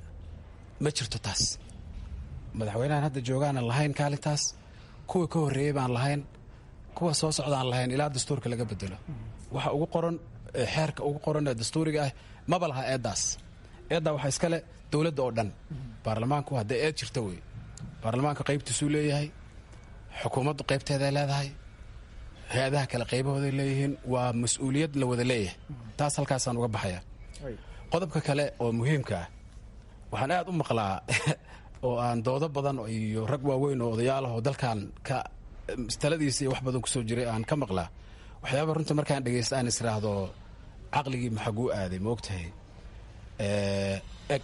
Ma jirto taas. Madaxweynahan hadda joogaanan lahayn kaalintaas, kuwa ka horreeyey baan lahayn, kuwa soo socdaan lahayn ilaa dastuurka laga bedelo. Waxa ugu qoran xeerka ugu qoran ee dastuuriga ah maba laha eeddaas. Eeddaa waxaa iskale dowladda oo dhan. Baarlamaanku hadday eed jirto wey, baarlamaanka qaybtiisuu leeyahay, xukuumaddu qaybteeday leedahay, hay-adaha kale qaybahooday leeyihiin. Waa mas-uuliyad la wada leeyahay. Taas halkaasaan uga baxaya. Qodobka kale oo muhiimka ah, waxaan aad u maqlaa oo aan doodo badan iyo rag waaweyn oo odayaal ah oo dalkan ka taladiisa iyo wax badan kusoo jiray aan ka maqlaa waxyaaba runta markaan dhegaysta aan israahdo caqligii maxaguu aaday, ma ogtahay? Eg,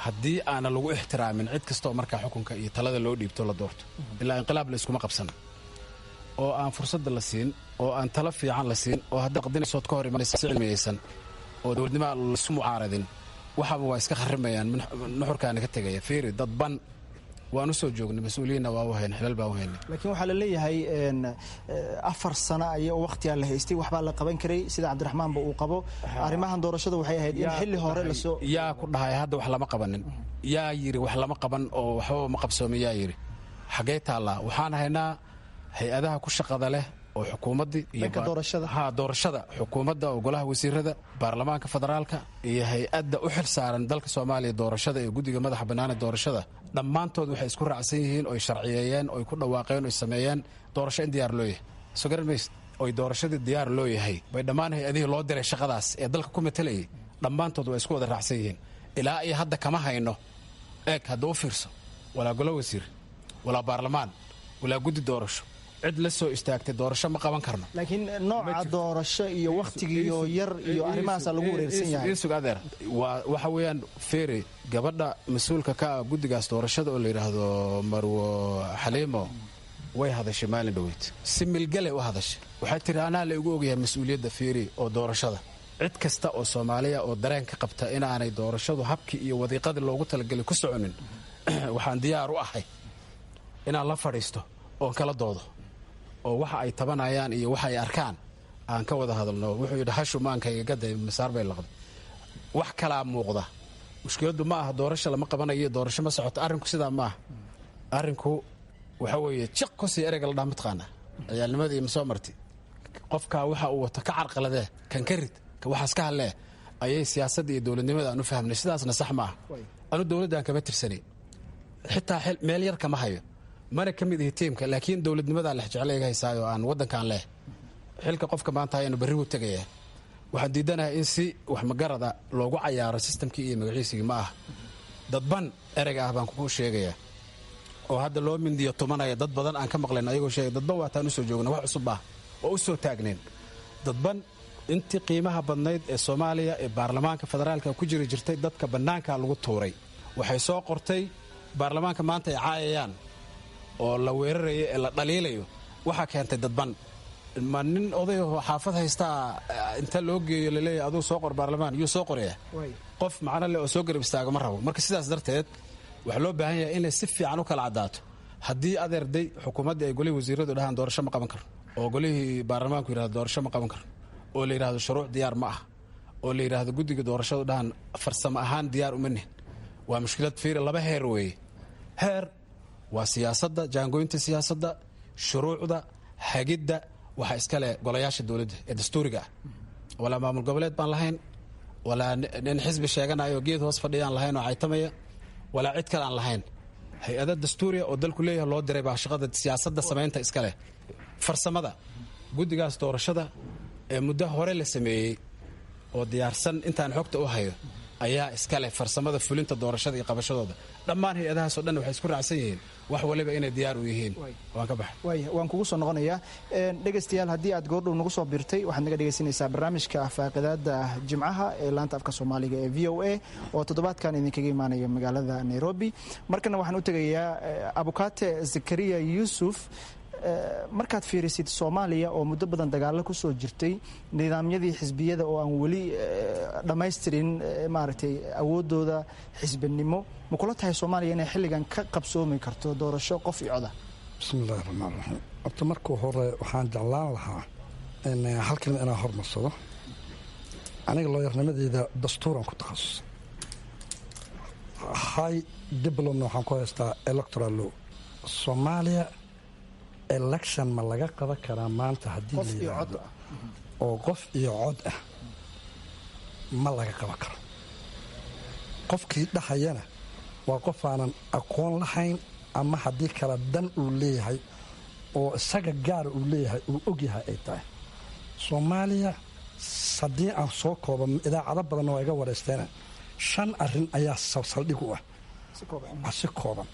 haddii aana lagu ixtiraamin cid kastoo markaa xukunka iyo talada loo dhiibto la doorto, ilaa inqilaab la iskuma qabsana, oo aan fursadda la siin oo aan talo fiican la siin oo hadda qadinaysood ka hor imanaysa si cilmiyeysan oo dowladnimo aan lasu mucaaradin, waxaaba waa iska kharimayaan, nuxurkaana ka tegaya. Fiiri, dadban waan u soo joognay, mas-uuliyiinna waa u haynay, xilal baa u haynay. Laakiin waxaa la leeyahay 4 sano ay waqtigaa la haystay, waxbaa la qaban karay. Sida Cabdiraxmaanba uu qabo, arrimahan doorashada waxay ahayd in xilli hore lasoo Yaa ku dhahay hadda wax lama qabanin? Yaa yidhi wax lama qaban oo waxbaba ma qabsoomin? Yaa yidhi? Xaggee taallaa? Waxaan haynaa hay-adaha ku shaqada leh oo xukuumaddii Dhanka doorashada. Ha, doorashada, xukuumadda oo golaha wasiirada, baarlamaanka federaalka iyo hay-adda u xil saaran dalka Soomaaliya doorashada ee guddiga madaxa bannaan ee doorashada, dhammaantood waxay isku raacsan yihiin oy sharciyeeyeen oy ku dhawaaqeen oy sameeyeen doorasho in diyaar loo yahay. Soo garan maysid? Oy doorashadii diyaar loo yahay bay dhammaan hay-adihii loo diray shaqadaas ee dalka ku matalayay dhammaantood waa isku wada raacsan yihiin. Ilaa iyo hadda kama hayno. Eeg, hadda u fiirso, walaa golo wasiir, walaa baarlamaan, walaa guddi doorasho, cid la soo istaagtay doorasho ma qaban karno. Laakiin nooca doorasho iyo wakhtigiiyo yar iyo arrimahaasaa lagu wareersan yahay. Isug adeer, waa waxa weeyaan, feeri, gabadha mas-uulka ka ah guddigaas doorashada oo la yidhaahdo Marwo Xaliimo way hadashay maalin dhoweyd, si milgale u hadashay. Waxay tiri anaa la igu ogyahay mas-uuliyadda, feeri, oo doorashada. Cid kasta oo Soomaaliya oo dareen ka qabta inaanay doorashadu habkii iyo wadiiqadii loogu talagelay ku soconin, waxaan diyaar u ahay inaan la fadhiisto oon kala doodo oo waxa ay tabanayaan iyo waxa ay arkaan aan ka wada hadalno. Wuxuu yidhi hashu maankayga gaday masaar bay laqday. Wax kalaa muuqda. Mushkiladdu ma aha doorasho lama qabanayo, doorasho ma socoto. Arrinku sidaa ma aha. Arrinku waxa weeye jiq kusii ereyga la dhaha, mataqaanaa ciyaalnimadii ma soo marti? Qofkaa waxa uu wato ka carqaladee, kan ka rid, ka waxaas ka hadlee, ayay siyaasadda iyo dowladnimada aan u fahmnay. Sidaasna sax ma aha. Anu dowladdan kama tirsanay, xitaa meel yar kama hayo, mana ka mid ihi tiimka, laakiin dowladnimadaa lex jeclayga haysaayo aan waddankaan leh. Xilka qofka maanta hayanu berri wuu tegayaa. Waxaan diidanahay in si wax magarada loogu cayaaro sistamkii iyo magaciisigii. Ma aha dadban ereyga ah baan kugu sheegayaa oo hadda loo mindiyo tumanaya. Dad badan aan ka maqlayn ayagoo sheegay dadban, waataan usoo joogna, wax cusub ah oo u soo taagneen. Dadban intii qiimaha badnayd ee Soomaaliya ee baarlamaanka federaalka ku jiri jirtay dadka bannaanka lagu tuuray. Waxay soo qortay baarlamaanka maanta ay caayayaan oo la weerarayo ee la dhaliilayo. Waxaa keentay dadban. Ma nin odayahoo xaafad haystaa inta loo geeyo laleeyahy aduu soo qor baarlamaan yuu soo qoraya? Qof macno leh oo soo garab istaaga ma rabo. Marka sidaas darteed waxaa loo baahan yahay inay si fiican u kala caddaato. Haddii adeerday xukuumaddii ay golihii wasiiradu dhahaan doorasho ma qaban karno, oo golihii baarlamaanku yidhahdo doorasho ma qaban karno, oo la yidhahdo shuruuc diyaar ma ah, oo la yidhaahdo guddiga doorashadu dhahaan farsamo ahaan diyaar uma nihin, waa mushkilad. Fiiri, laba heer weeye. Heer waa siyaasadda, jaangooynta siyaasadda, shuruucda hagidda, waxaa iskale golayaasha dowladda ee dastuuriga ah. Walaa maamul goboleed baan lahayn, walaa nin xisbi sheeganayo geed hoos fadhiyaan lahayn oo caytamaya, walaa cid kale aan lahayn. Hay-ada dastuuriya oo dalku leeyahay loo diray baa shaqada siyaasadda samaynta iskale. Farsamada guddigaas doorashada ee muddo hore la sameeyey oo diyaarsan intaan xogta u hayo ayaa iskale farsamada fulinta doorashada iyo qabashadooda. Dhammaan hay-adahaasoo dhan waxay isku raacsan yihiin wax waliba inay diyaar u yihiin. Waan ka baxay. Waaya, waan kugu soo noqonayaa. Dhegaystayaal, haddii aad goordhow nagu soo biirtay, waxaad naga dhegaysanaysaa barnaamijka faaqidaada Jimcaha ee laanta afka Soomaaliga ee VOA oo toddobaadkan idinkaga imaanaya magaalada Nairobi. Markana waxaan u tegayaa Abukaate Zakariya Yuusuf. Markaad fiirisid Soomaaliya oo muddo badan dagaalo ku soo jirtay, nidaamyadii xisbiyada oo aan weli dhammaystirin maaragtay awooddooda xisbinimo, ma kula tahay Soomaaliya inay xilligan ka qabsoomi karto doorasho qof iyo coda? Bismi illahi raxmaan raxiim. Horta marka hore waxaan jeclaan lahaa in hal kelima inaan hormarsado. Aniga looyarnimadeeda dastuuran ku takhasusay, high diplomna waxaan ku haystaa electoral law. Soomaaliya election ma laga qaban karaa maanta haddii la yidhaahdo oo qof iyo cod ah? Ma laga qaban karo. Qofkii dhahayana waa qof aanan aqoon lahayn, ama haddii kale dan uu leeyahay oo isaga gaara uu leeyahay uu ogyahay ay tahay. Soomaaliya haddii aan soo kooba, idaacado badanna waa iga waraysteena, shan arrin ayaa saldhig u ah si kooban.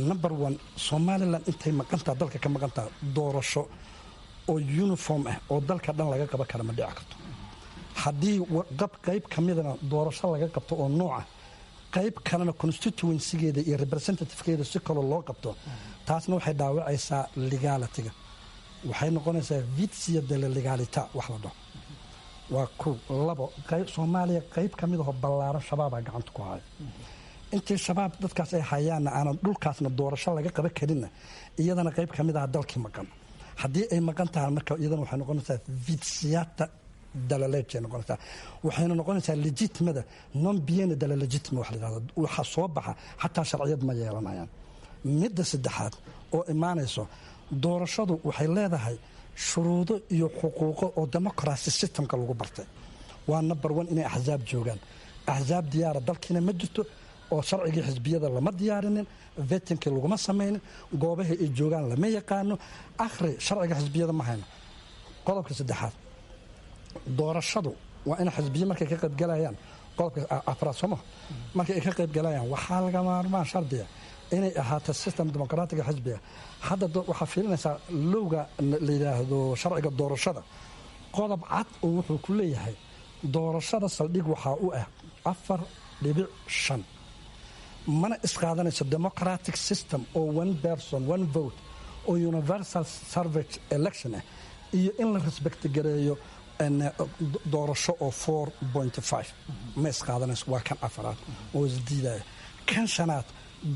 Number one, Somaliland intay maqantaa, dalka ka maqantaa, doorasho oo uniform ah oo dalka dhan laga qaban kara ma dhici karto. Haddii qayb ka midana doorasho laga qabto oo nooca, qayb kalena constituencygeeda iyo representativekeeda si kaloo loo qabto, taasna waxay dhaawacaysaa legalityga, waxay noqonaysaa vizio della legalità wax la dhaho. Waa kow. Labo, Soomaaliya qayb ka mid ahoo ballaaran Shabaabaa gacanta ku haya. Intii Shabaab dadkaas ay hayaanna aanan dhulkaasna doorasho laga qaban karinna, iyadana qayb ka mid ah dalkii maqan haddii ay maqan tahay, marka iyadana waxay noqonaysaa viziata della legge ay noqonaysaa, waxayna noqonaysaa legitimada non piena della legittima wax la yidhahdo. Waxa soo baxa xataa sharciyad ma yeelanayaan. Midda saddexaad oo imaanayso, doorashadu waxay leedahay shuruudo iyo xuquuqo oo democracy systemka lagu bartay. Waa number one inay axsaab joogaan. Axsaab diyaara dalkiina ma jirto, oo sharcigii xisbiyada lama diyaarinin, vettingkii laguma samaynin, goobaha ay joogaan lama yaqaano, akhri sharciga xisbiyada ma hayno. Qodobka saddexaad, doorashadu waa in xisbiye markay ka qaybgalayaan, qodobka afraad sooma, markay ay ka qaybgalayaan waxaa laga maarmaan shardiya inay ahaato system dimuqraatiga xisbiga. Hadda waxaa fiirinaysaa lowga la yidhaahdo sharciga doorashada, qodob cad oo wuxuu ku leeyahay doorashada saldhig waxaa u ah 4.5. Mana isqaadanayso democratic system oo one person one vote oo universal suffrage election ah iyo in la respect gareeyo doorasho oo 4.5, ma isqaadanayso. Waa kan afaraad oo isdiidaya. Kan shanaad,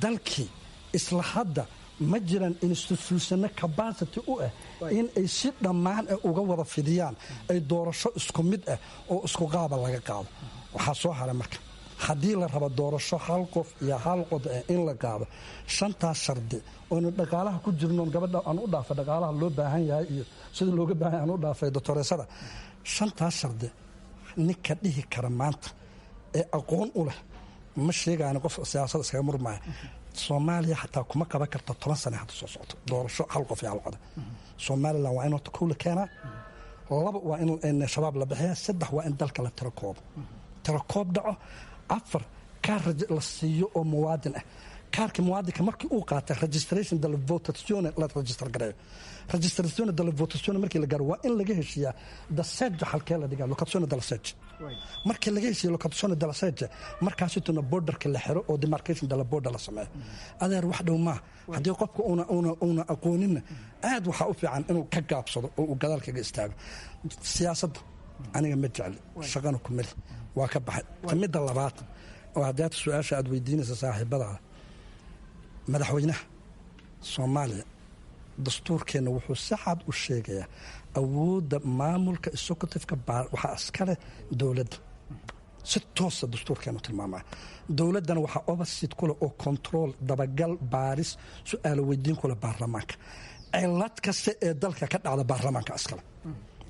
dalkii isla hadda ma jiraan institutionno capacity u ah in ay si dhammaan ah uga wada fidiyaan ay doorasho isku mid ah oo isku qaaba laga qaado. Waxaa soo haray, marka haddii la rabo doorasho hal qof iyo hal cod ah in la qaado, shantaas shardi oonu dhaqaalaha ku jirno, gabadha aan u dhaafay dhaqaalaha loo baahan yahay iyo sida looga baahan yahay aan u dhaafay doctoreesada, shantaas shardi ninka dhihi kara maanta ee aqoon u leh ma sheegaani. Qof siyaasad iskaga murmaya Soomaaliya xataa kuma qaban karto 10 sane hadda soo socoto doorasho hal qof iyo hal cod. Somaliland waa in horta kow la keenaa, laba waa in Shabaab la bixiya, saddex waa in dalka la tirakoobo, tirakoob dhaco, afar kaar la siiyo oo muwaadin ah, Kaarka muwaadinka markii uu qaatay, registration della votazione la register gareeyo. Registrazione della votazione markii la gaaro, waa in laga heshiiyaa da seggio halkee la dhigaa, locazione della seggio. Markii laga heshiiyo locazione della seggio, markaasituna borderka la xiro oo demarcation della border la sameeyo. Adeer, wax dhow maa. Haddii qofka una aqooninna, aad waxaa u fiican inuu ka gaabsado oo uu gadaal kaga istaago. Siyaasadda aniga ma jecli, shaqana ku mali, waa ka baxay. Midda labaad oo haddaad su-aasha aad weydiinaysa saaxiibadaada, madaxweynaha Soomaaliya, dastuurkeenna wuxuu si cad u sheegayaa awoodda maamulka executiveka waxaa iskale dowladda. Si toosa dastuurkeenu tilmaamaya. Dowladdana waxaa oversight kuleh oo control, dabagal, baaris, su-aalo weydiin kuleh baarlamaanka. Cilad kasta ee dalka ka dhacda baarlamaanka iskale,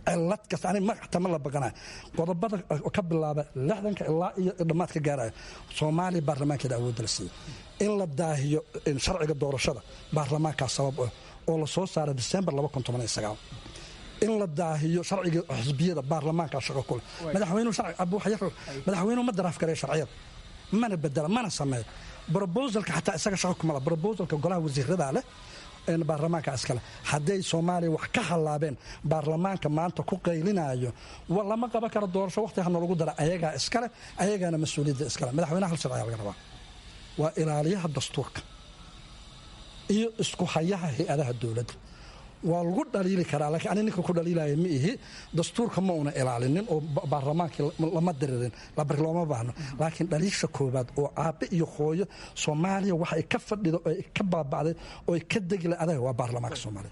cilad kasta. Aniga magaxta ma la baqanayo. Qodobada ka bilaaba 60-ka ilaa iyo dhammaad ka gaaraya, Soomaaliya baarlamaankeeda awoodda la siiyey. In la daahiyo sharciga doorashada baarlamaankaa sabab ah oo la soo saaray December 2019. In la daahiyo sharciga xisbiyada baarlamaankaa shaqo kuleh. Madaxweynuhu madaxweynuhu ma draft gareeyo sharciyada, mana bedela, mana sameeyo proposalka. Xataa isaga shaqo kuma laha proposalka, golaha wasiirada leh, baarlamaanka iskale. Hadday Soomaaliya wax ka hallaabeen, baarlamaanka maanta ku qaylinayo lama qaban karo doorasho, waqti ha noolagu dara, ayagaa iskale, ayagaana mas-uuliyadda iskale. Madaxweynaha hal sharci ayaa laga rabaa: waa ilaaliyaha dastuurka iyo isku hayaha hay-adaha dowladda. Waa lagu dhaliili karaa, laakiin ani ninka ku dhaliilaya ma ihi. Dastuurka ma una ilaalinin oo baarlamaankii lama diririn, looma baahno. Laakiin dhaliisha koobaad oo aabe iyo hooyo Soomaaliya waxa ay ka fadhido oo ay ka baaba'day oo ay ka degi la adag waa baarlamaanka Soomaaliya.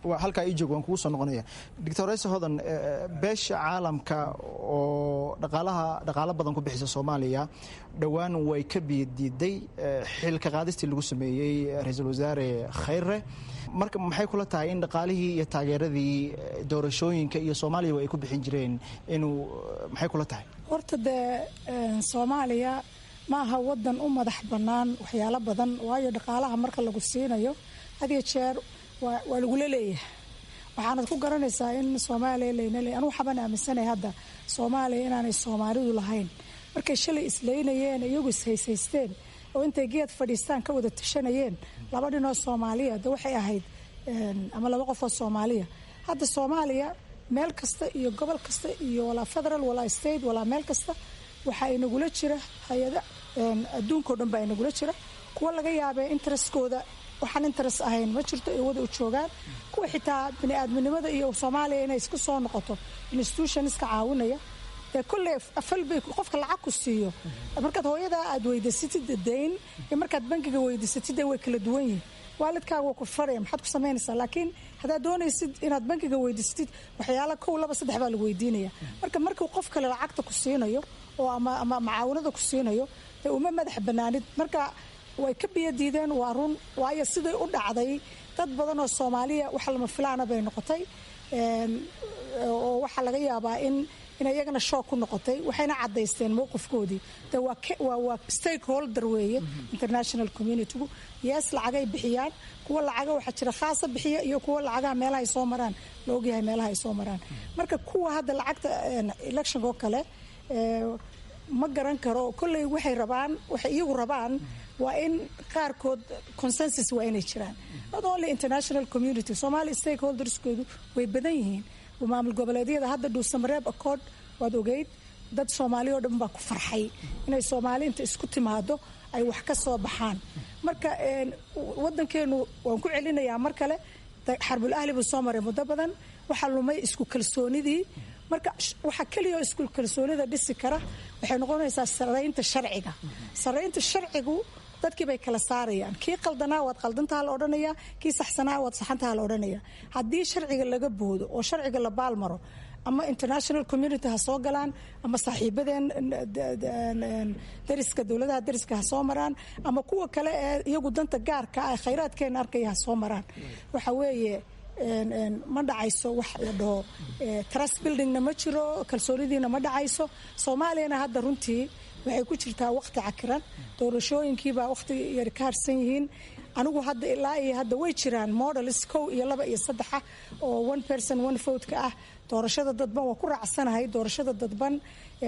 Waa halkaa ii joog, waan kugu soo noqonaya. Doctor Ese Hodan, beesha caalamka oo dhaqaalaha dhaqaalo badan ku bixisa Soomaaliya dhowaan way ka biyadiiday xilka qaadistii lagu sameeyey ra-iisul wasaare Khayre. Marka maxay kula tahay in dhaqaalihii iyo taageeradii doorashooyinka iyo Soomaaliya ay ku bixin jireen inuu, maxay kula tahay? Horta dee Soomaaliya ma aha wadan u madax bannaan waxyaalo badan, waayo dhaqaalaha marka lagu siinayo had iyo jeer waa lagula leeyahay. Waxaanad ku garanaysaa in Soomaaliya layna leeyahay. Anugu waxbaan aaminsanahay hadda Soomaaliya inaanay Soomaalidu lahayn. Markay shalay isleynayeen, iyagu ishaysaysteen oo intay geed fadhiistaan ka wada tashanayeen, laba dhinoo Soomaaliya de waxay ahayd ama laba qof oo Soomaaliya. Hadda Soomaaliya meel kasta iyo gobol kasta iyo walaa federal walaa state walaa meel kasta waxaa inagula jira hay-ada adduunkao dhan baa inagula jira. Kuwa laga yaabee interestkooda waxaan interest ahayn ma jirto ay wada u joogaan, kuwa xitaa bini-aadminimada iyo Soomaaliya inay isku soo noqoto institutionska caawinaya. Dee kolley afal bay qofka lacag ku siiyo. Markaad hooyadaa aad weydiisatid dayn iyo markaad bangiga weydiisatid dee way kala duwan yihiin. Waalidkaaga waa ku faraya, maxaad ku samaynaysaa? Laakiin haddaad doonaysid inaad bangiga weydiisatid, waxyaala kow, laba, saddex baa lagu weydiinaya. Marka markuu qof kale lacagta ku siinayo oo ama macaawinada ku siinayo, dee uma madax banaanid. Marka way ka biyo diideen, waa run, waayo siday u dhacday dad badan oo Soomaaliya wax lama filaana bay noqotay, oo waxaa laga yaabaa in iyagana shock ku noqotay, waxayna caddaysteen mowqifkoodii. De waa stakeholder weeye international communitygu. Yes, lacagay bixiyaan. Kuwa lacaga waxaa jira khaasa bixiya iyo kuwa lacagaha meelaha ay soo maraan la ogyahay, meelaha ay soo maraan. Marka kuwa hadda lacagta electionka oo kale ma garan karo. Kolley waxay rabaan, waxay iyagu rabaan waa in qaarkood consensus waa inay jiraan. Not only international community, Somali stakeholderskoodu way badan yihiin. Maamul goboleedyada hadda Dhuusamareeb Accord waad ogeyd, dad Soomaali oo dhan baa ku farxay inay Soomaali inta isku timaado ay wax ka soo baxaan. Marka wadankeenu, waan ku celinayaa mar kale, xarbul ahli buu soo maray muddo badan. Waxaa lumay isku kalsoonidii. Marka waxa keliya oo isku kalsoonida dhisi kara waxay noqonaysaa saraynta sharciga. Saraynta sharcigu dadkii bay kala saarayaan. Kii qaldanaa waad qaldantaha la odhanaya, kii saxsanaa waad saxantaha la odhanaya. Haddii sharciga laga boodo oo sharciga la baalmaro, ama international community ha soo galaan, ama saaxiibadeen dariska, dowladaha dariska ha soo maraan, ama kuwa kale ee iyagu danta gaarka ah khayraadkeena arkaya ha soo maraan, waxa weeye ma dhacayso wax la dhaho trust buildingna ma jiro, kalsoonidiina ma dhacayso. Soomaaliyana hadda runtii waxay ku jirtaa waqti cakiran, doorashooyinkiibaa waqti yar ka harsan yihiin. Anigu hadda ilaa iyo hadda way jiraan models 1 iyo 2 iyo 3 oo one person one vote ka ah. Doorashada dadban waa ku raacsanahay. Doorashada dadban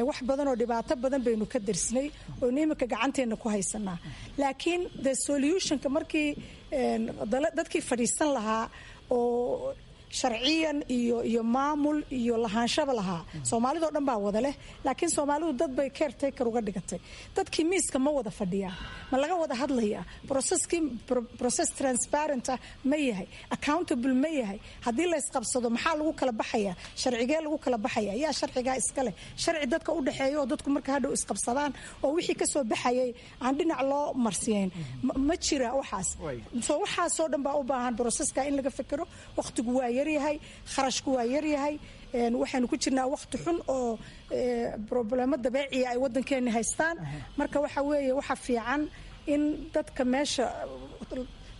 wax badan oo dhibaato badan baynu ka darsnay oo iminka gacanteena ku haysanaa, laakiin the solutionka markii dadkii fadhiisan lahaa oo sharciyan iyo maamul iyo lahaanshaba lahaa, Soomaalidoo dhan baa wada leh, laakiin Soomaalidu dad bay caretaker uga dhigatay. Dadkii miiska ma wada fadhiyaa? Ma laga wada hadlayaa? Processkii process transparent ah ma yahay? Accountable ma yahay? Haddii la isqabsado, maxaa lagu kala baxayaa? Sharcigee lagu kala baxaya? Yaa sharcigaa iska leh? Sharci dadka u dhexeeya oo dadku marka hadhow isqabsadaan oo wixii kasoo baxayay aan dhinac loo marsiyeyn ma jira waxaas. So waxaasoo dhan baa u baahan processka in laga fekero. Waqtigu waa yaryahay, kharashku waa yaryahay. Waxaynu ku jirnaa waqti xun oo problemo dabeeciya ay wadankeena haystaan. Marka waxa weeye, waxa fiican in dadka meesha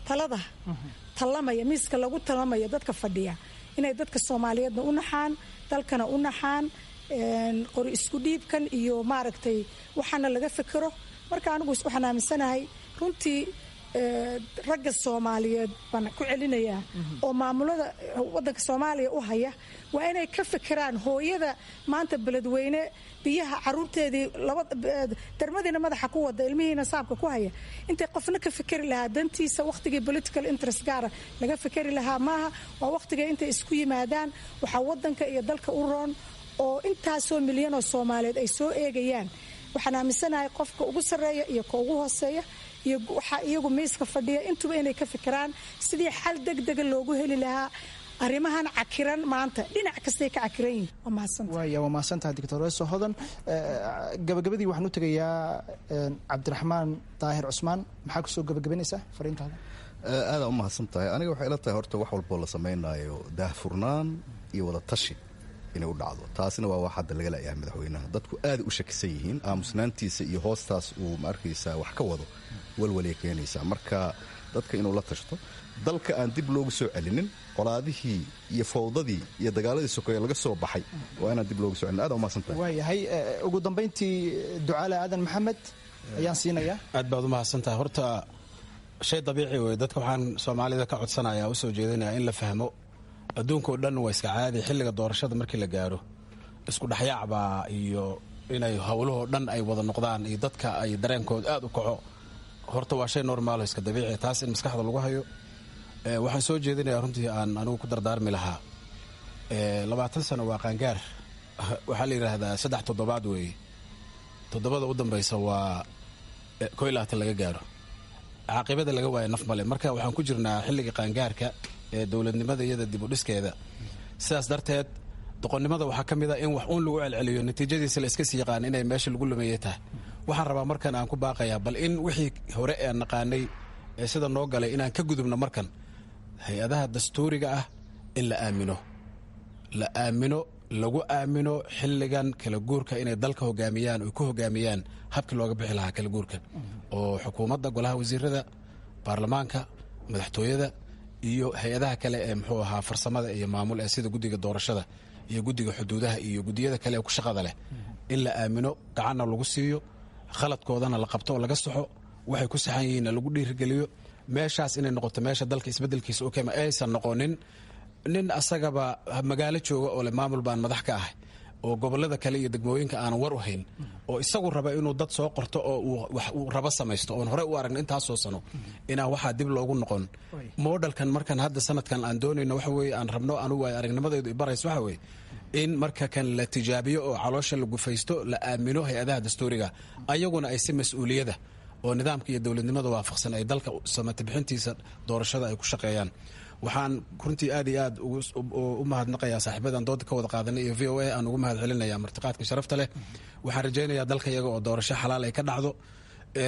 talada talamaya, miiska lagu talamayo dadka fadhiya, inay dadka Soomaaliyeedna u naxaan, dalkana u naxaan, qori isku dhiibkan iyo maaragtay waxaana laga fekero. Marka anigu waxaan aaminsanahay runtii ragga Soomaaliyeed baan ku celinayaa oo maamulada wadanka Soomaaliya u haya, waa inay ka fekeraan hooyada maanta Beledweyne biyaha caruurteedii darmadiina madaxa ku wada, ilmihiina saabka ku haya. Intay qofna ka fekeri lahaa dantiisa, waqtigii political interest gaara laga fekeri lahaa maaha. Waa waqtiga intay isku yimaadaan waxaa wadanka iyo dalka u roon oo intaasoo milyan oo Soomaaliyeed ay soo eegayaan. Waxaan aaminsanahay qofka ugu sarreeya iyo ka ugu hooseeya iyo waxaa iyagu miiska fadhiya intuba inay ka fikiraan sidii xal degdega loogu heli lahaa arrimahan cakiran maanta, dhinac kastay ka cakiran yihin. Waa mahadsantahay. Waaya, waa mahadsantahay, Doctor Eso Hodan. Gabagabadii waxaan u tegayaa Cabdiraxmaan Daahir Cusmaan. Maxaa kusoo gabagabanaysaa fariintaada? Aadaan u mahadsan tahay. Aniga waxay ila tahay horta wax walboo la samaynayo daahfurnaan iyo wada tashi inay u dhacdo. Taasina waa wax hadda laga la'yahay madaxweynaha. Dadku aaday u shakisan yihiin aamusnaantiisa iyo hoostaas uu, ma arkaysaa, wax ka wado walwalay keenaysaa. Marka dadka inuu la tashto, dalka aan dib loogu soo celinin colaadihii iyo fowdadii iyo dagaaladii sokeeye laga soo baxay, waa inaan dib loogu soo celinin. Aad umahadsan tahay. Waayahay, ugu dambayntii Ducaale Aadan Maxamed ayaan siinayaa. Aad baad u mahadsan tahay. Horta shay dabiici wey. Dadka waxaan Soomaalida ka codsanaya, usoo jeedinaya in la fahmo adduunka oo dhan waa iska caadi. Xilliga doorashada markii la gaaro, isku dhexyaacbaa iyo inay howlahoo dhan ay wada noqdaan iyo dadka ay dareenkooda aad u kaco, horta waa shay normal o iska dabiici. Taas in maskaxda lagu hayo. Waxaan soo jeedinayaa, runtii aan anigu ku dardaarmi lahaa, 20 sano waa qaangaar. Waxaa la yidhaahdaa 3 toddobaad weeye, toddobada u dambaysa waa 21 laga gaaro, caaqibada laga waayo naf male. Marka waxaan ku jirnaa xilliga qaangaarka ee dowladnimada iyada dib u dhiskeeda. Sidaas darteed doqonnimada waxaa ka mid a in wax uun lagu celceliyo, natiijadiisa la iska sii yaqaan inay meesha lagu lumeeyey tahay. Waxaan rabaa markan aan ku baaqayaa bal in wixii hore ee aan naqaanay ee sida noo galay inaan ka gudubno. Markan hay-adaha dastuuriga ah in la aamino, la aamino, lagu aamino xilligan kala guurka inay dalka hogaamiyaan oy ku hogaamiyaan habkii looga bixi lahaa kala guurka, oo xukuumadda, golaha wasiirada, baarlamaanka, madaxtooyada iyo hay-adaha kale ee muxuu ahaa farsamada iyo maamul ee sida guddiga doorashada iyo guddiga xuduudaha iyo guddiyada kale ee ku shaqada leh in la aamino, gacanna lagu siiyo, khaladkoodana la qabto oo laga saxo, waxay ku saxan yihiinna lagu dhiirigeliyo. Meeshaas inay noqoto meesha dalka isbeddelkiisa u keema, aysan noqonin nin asagaba magaalo jooga oo le maamul baan madax ka ahay, oo gobolada kale iyo degmooyinka aanan war u hayn, oo isagu raba inuu dad soo qorto oo uu wax uu rabo samaysto oon horey u aragna intaasoo sano. Inaan waxaa dib loogu noqon modelkan markan hadda sanadkan aan doonayno waxa weeye, aan rabno, anugu ay aragnimadaydu ibarayso waxa weeye in marka kan la tijaabiyo oo caloosha la gufaysto, la aamino hay-adaha dastuuriga, ayaguna ay si mas-uuliyada oo nidaamka iyo dowladnimada waafaqsan ay dalka samata bixintiisa doorashada ay ku shaqeeyaan. Waxaan runtii aad iyo aad u mahadnaqayaa saaxiibadan dooda ka wada qaadanay iyo VOA aan ugu mahad celinaya martiqaadka sharafta leh. Waxaan rajaynayaa dalka iyaga oo doorasho xalaal ay ka dhacdo.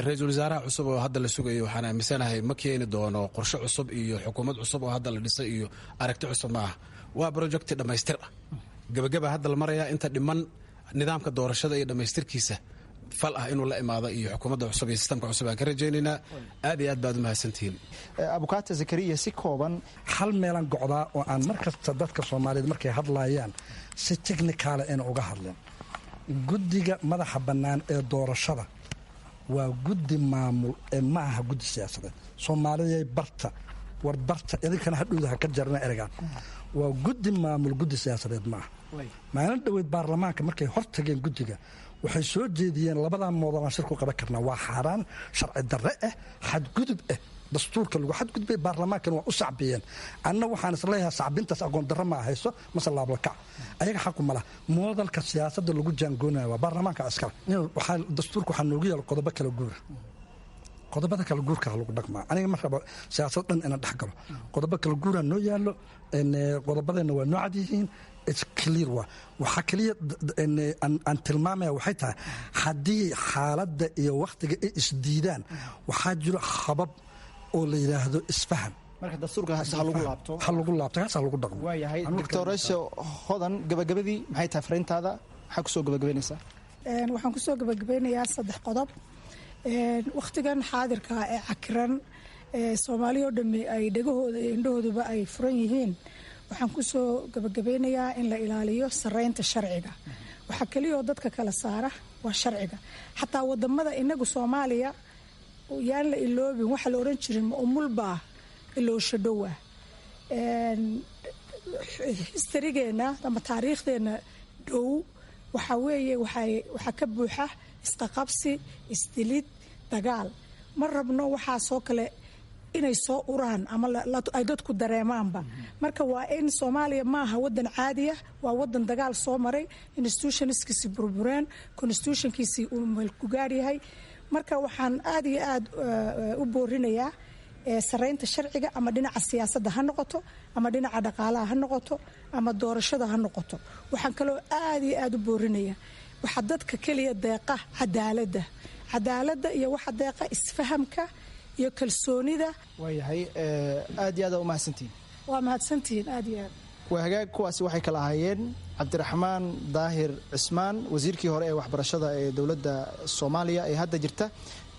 Ra-iisul wasaaraha cusub oo hadda la sugayo waxaan aaminsanahay ma keeni doono qorshe cusub iyo xukuumad cusub oo hadda la dhisay iyo aragti cusub ma ah. Waa project dhammaystir ah, gabagaba hadda la marayaa, inta dhiman nidaamka doorashada iyo dhammaystirkiisa fal ah inuu la imaado iyo xukuumadda cusub iyo sistamka cusub aan ka rajaynaynaa. Aad iyo aad baad u mahadsantihiin. Abukaata Zakariya, si kooban. Hal meelaan gocdaa oo aan mar kasta dadka Soomaaliyeed markay hadlaayaan si technical ah ina uga hadleen. Guddiga madaxa bannaan ee doorashada Waa guddi maamul ee ma aha guddi siyaasadeed. Soomaaliyay barta, war barta, idinkana hadhowda ha ka jarna ereygaan. Waa guddi maamul, guddi siyaasadeed maaha. Maalin dhoweyd baarlamaanka markay hor tageen guddiga, waxay soo jeediyeen labadaa moodalaan shir ku qaban karnaa. Waa xaaraan, sharci darre ah, xadgudub ah, dastuurka lagu xadgudbay. Baarlamaankana waa u sacbiyeen. Anna waxaan isleeyahay sacbintaas aqoon darro ma hayso mase laablakac, ayaga xaqu ma laha. Moodalka siyaasadda lagu jaangoonaya waa baarlamaanka iskale. Dastuurka waxaa noogu yaala qodobo kala guura. Qodobada kala guurka ha lagu dhaqmaa. Aniga ma rabo siyaasad dhan inaan dhex galo. Qodobo kala guuraa noo yaallo, qodobadeenna waa noo cad yihiin, it's clear. Waa waxaa keliya aan tilmaamaya waxay tahay, haddii xaaladda iyo wakhtiga ay isdiidaan, waxaa jiro habab oo la yidhaahdo isfaham. Marka dastuurka ha lagu laabto. Ha lagu laabto, kaas ha lagu dhaqmo. Waayahay, Doctor Hodan, gabagabadii maxay tahay fariintaada? Maxaa kusoo gabagabaynaysaa? Waxaan kusoo gabagabeynayaa saddex qodob. Wakhtigan xaadirka ee cakiran ee Soomaaliya oo dhammi ay dhegahooda iyo indhahooduba ay furan yihiin, waxaan kusoo gabagabeynayaa in la ilaaliyo sareynta sharciga. Waxaa keliyoo dadka kala saara waa sharciga. Xataa wadamada inagu Soomaaliya yaan la iloobin waxa la odhan jirin ma umulbaa iloosho dhowa. Historygeenna ama taariikhdeenna dhow waxaa weeye waxaa ka buuxa isqaqabsi, isdilid, dagaal. Ma rabno waxaasoo kale inay soo uraan ama ay dadku dareemaanba. Marka waa in Soomaaliya maaha wadan caadiya, waa wadan dagaal soo maray, institutionskiisii burbureen, constitutionkiisii uu meelkugaar yahay. Marka waxaan aad iyo aad u boorinayaa sareynta sharciga, ama dhinaca siyaasadda ha noqoto, ama dhinaca dhaqaalaha ha noqoto, ama doorashada ha noqoto. Waxaan kaloo aad iyo aad u boorinaya, waxaa dadka keliya deeqa cadaaladda, cadaaladda iyo waxa deeqa isfahamka iyo kalsoonida. Waayahay, aad iyo aad aa umahadsantihiin. Waa mahadsantihiin aad iyo aad. Waa hagaag, kuwaasi waxay kala ahaayeen Cabdiraxmaan Daahir Cismaan, wasiirkii hore ee waxbarashada ee dowladda Soomaaliya ee hadda jirta,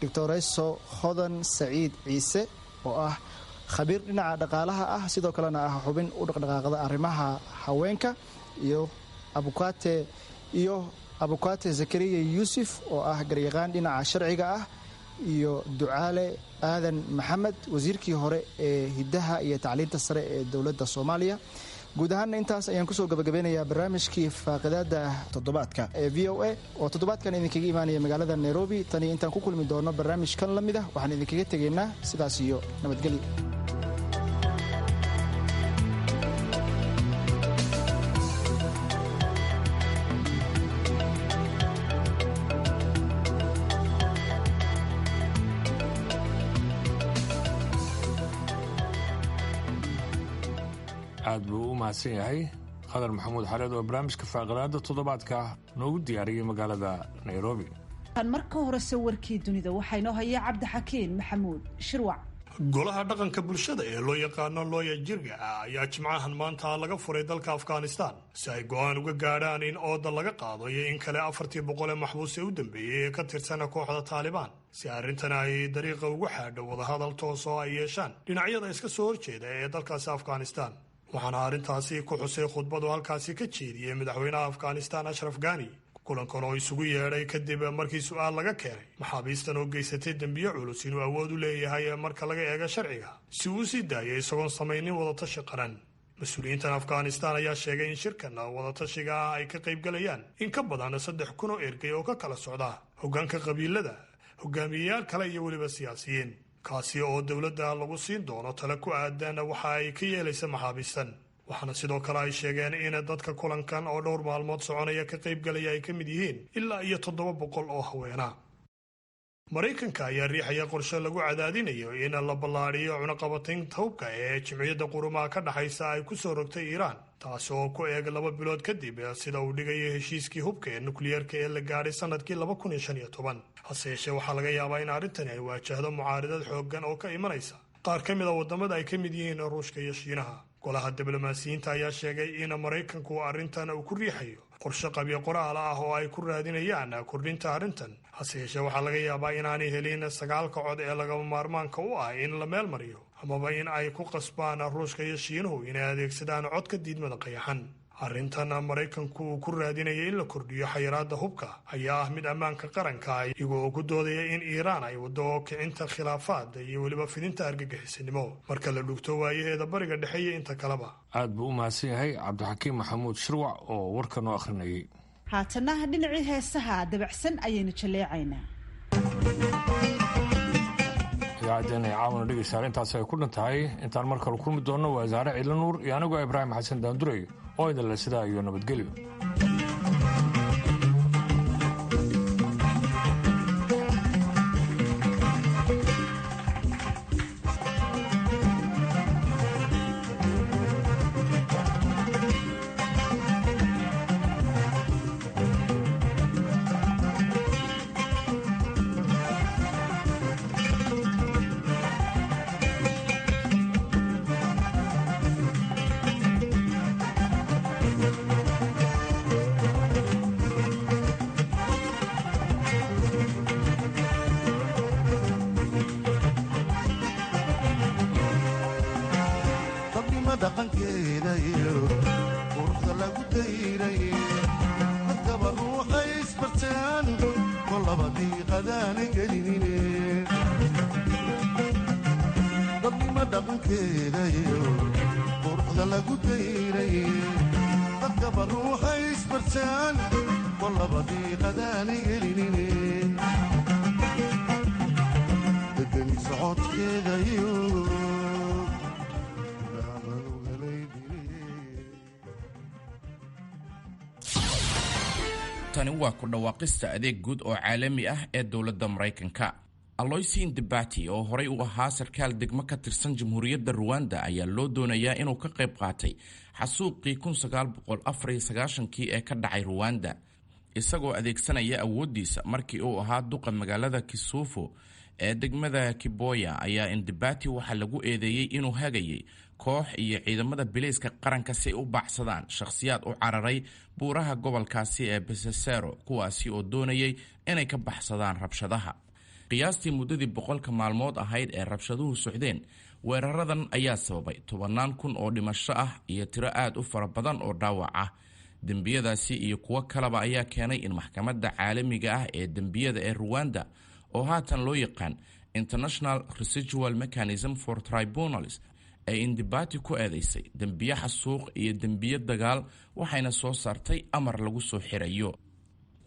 Doctoreso Hodan Saciid Ciise oo ah khabiir dhinaca dhaqaalaha ah, sidoo kalena ah xubin u dhaqdhaqaaqda arrimaha haweenka, iyo abukaate Zakariya Yuusuf oo ah garyaqaan dhinaca sharciga ah, iyo Ducaale Aadan Maxamed, wasiirkii hore ee hiddaha iyo tacliinta sare ee dowladda Soomaaliya. Guud ahaana intaas ayaan kusoo gabagabeynayaa barnaamijkii faaqidaada toddobaadka ee VOA oo toddobaadkan idinkaga imaanaya magaalada Nairobi. Taniyo intaan ku kulmi doono barnaamijkan la mid ah, waxaan idinkaga tegaynaa sidaas iyo nabadgelyo. Aad buu u mahadsan yahay Khadar Maxamuud Xareed oo barnaamijka faaqidaada toddobaadka noogu diyaariyey magaalada Nairobi. Marka horese warkii dunida waxaa inoo haya Cabdixakiin Maxamuud Shirwac. Golaha dhaqanka bulshada ee loo yaqaano Looya Jirga ah ayaa jimcahan maanta laga furay dalka Afghanistan si ay go'aan uga gaadhaan in ooda laga qaado iyo in kale 400-ii ee maxbuus ee u dambeeyey ee ka tirsana kooxda Taalibaan, si arrintan ay dariiqa ugu xaadho wadahadal toos oo ay yeeshaan dhinacyada iska soo horjeeda ee dalkaasi Afghanistan. Waxaana arrintaasi ku xusay khudbadu halkaasi ka jeediyey madaxweynaha Afghanistan Ashraf Gani, kulankan oo isugu yeedhay kadib markii su'aal laga keenay maxaabiistan oo geysatay dembiyo culus inuu awood u leeyahay marka laga eego sharciga si uu sii daayay isagoon samaynin wadatashi qaran. Mas-uuliyiintan Afghanistan ayaa sheegay in shirkan wadatashiga ah ay ka qaybgalayaan in ka badan 3000 oo ergay oo ka kala socda hoggaanka qabiilada, hogaamiyeyaal kale iyo weliba siyaasiyiin, kaasi oo dowladda lagu siin doono tale ku aadan waxa ay ka yeelaysa maxaabiistan. Waxaana sidoo kale ay sheegeen in dadka kulankan oo dhowr maalmood soconaya ka qaybgalaya ay ka mid yihiin ilaa iyo 700 oo haweena. Maraykanka ayaa riixaya qorshe lagu cadaadinayo in la ballaadhiyo cunaqabataynta hubka ee Jimciyadda Qurumaha ka dhexaysa ay ku soo rogtay Iiraan, taasi oo ku eeg 2 bilood kadib sida uu dhigayo heshiiskii hubka ee nukliyeerka ee la gaadhay sanadkii 2015. Hase yeeshee, waxaa laga yaabaa in arrintani ay waajahdo mucaaridad xooggan oo ka imanaysa qaar ka mid a waddamada ay ka mid yihiin Ruushka iyo Shiinaha. Golaha diblomaasiyiinta ayaa sheegay in Maraykanku arrintan uu ku riixayo qorshe qabyo qoraal ah oo ay ku raadinayaan kordhinta arrintan. Hase yeeshee, waxaa laga yaabaa inaanay helin sagaalka cod ee lagama maarmaanka u ah in la meel mariyo, amaba in ay ku qasbaan Ruushka iyo Shiinuhu inay adeegsadaan codka diidmada qayaxan. Arrintan Maraykanku uu ku raadinaya in la kordhiyo xayiraadda hubka ayaa ah mid ammaanka qaranka, iyagoo ku doodaya in Iiraan ay waddo kicinta khilaafaad iyo weliba fidinta argagixisinimo marka la dhugto waayaheeda Bariga Dhexe iyo inta kaleba. Aad buu u mahadsan yahay Cabdixakiim Maxamuud Shirwac oo warka noo akhrinayay. Haatana dhinacii heesaha dabacsan ayaynu jaleecaynaa. Idaacaddeenna caawana dhegeystayaal intaas ay ku dhan tahay. Intaan mar kale kulmi doonno, waa Saare Ciidla Nuur iyo anigoo Ibraahim Xasan Daanduray oo idinle sidaa iyo nabadgelyo. Dabnima dhaqankeeda iyo quruxda lagu dayray, dadkaba ruuxay isbartaan kolaba diiqadaana gelinine. Dabnima dhaqankeeda iyo quruxda lagu dayray, dadkaba ruuxay isbartaan kolaba diiqadaana gelinine. Degani socodkeeda iyo. Tani waa ku dhawaaqista adeeg guud oo caalami ah ee dowladda Maraykanka. Aloysin Debati, oo horay u ahaa sarkaal degmo ka tirsan Jamhuuriyadda Ruwanda, ayaa loo doonayaa inuu ka qayb qaatay xasuuqii kii ee ka dhacay Ruwanda, isagoo adeegsanaya awooddiisa markii uu ahaa duqa magaalada Kisufo ee degmada Kiboya. Ayaa Indibati waxaa lagu eedeeyey inuu hagayay koox iyo ciidamada bileyska qaranka si ay u baacsadaan shakhsiyaad u cararay buuraha gobolkaasi ee Besesero, kuwaasi oo doonayay inay ka baxsadaan rabshadaha. Qiyaastii muddadii 100-ka maalmood ahayd ee rabshaduhu socdeen, weeraradan ayaa sababay tobannaan kun oo dhimasho ah iyo tiro aad u fara badan oo dhaawac ah. Dembiyadaasi iyo kuwo kaleba ayaa keenay in maxkamadda caalamiga ah ee dembiyada ee Ruwanda, oo haatan loo yaqaan International Residual Mechanism for Tribunals, ay Indibati ku eedeysay dembiye xasuuq iyo dembiye dagaal, waxayna soo saartay amar lagu soo xirayo.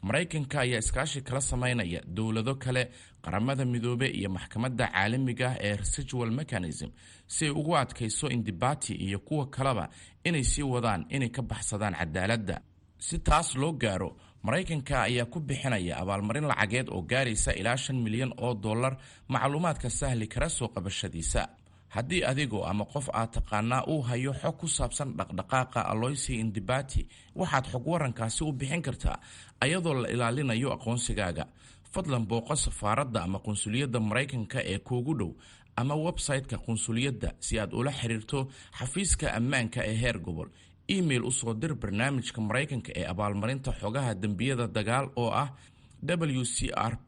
Maraykanka ayaa iskaashi kala sameynaya dowlado kale, Qaramada Midoobe iyo maxkamadda caalamiga ah ee Residual Mechanism si ay ugu adkayso Indibati iyo kuwa kaleba inay sii wadaan inay ka baxsadaan cadaaladda. Si taas loo gaaro, Maraykanka ayaa ku bixinaya abaalmarin lacageed oo gaaraysa ilaa 5 milyan oo dollar macluumaadka sahli kara soo qabashadiisa. Haddii adigoo ama qof aad taqaanaa uu hayo xog ku saabsan dhaqdhaqaaqa Aloysi Indibati, waxaad xog warankaasi u bixin kartaa ayadoo la ilaalinayo aqoonsigaaga. Fadlan booqo safaaradda ama qunsuliyadda Maraykanka ee kuugu dhow ama website-ka qunsuliyadda si aad ula xiriirto xafiiska ammaanka ee heer gobol. Email u soo dir barnaamijka Maraykanka ee abaalmarinta xogaha dembiyada dagaal oo ah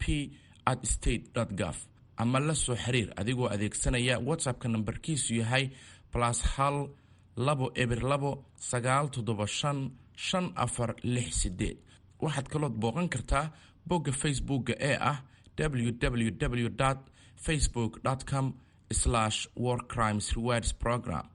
wcrp@state gov, ama la soo xiriir adigoo adeegsanaya WhatsAppka nambarkiisu yahay +1 202 975 5468. Waxaad kalood booqan kartaa bogga Facebookga ee ah www.facebook.com/warcrimesrewards program,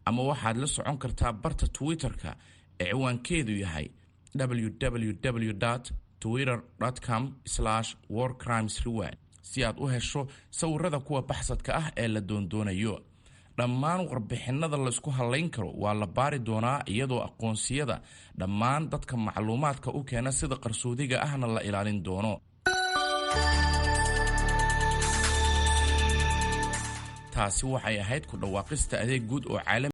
ama waxaad la socon kartaa barta Twitter-ka ee ciwaankeedu yahay www.twitter.com/warcrimesreward si aad u hesho sawirada kuwa baxsadka ah ee la doondoonayo. Dhammaan warbixinada laysku hallayn karo waa la baari doonaa, iyadoo aqoonsiyada dhammaan dadka macluumaadka u keena sida qarsoodiga ahna la ilaalin doono. Taasi waxay ahayd ku dhawaaqista adeeg guud oo caalami.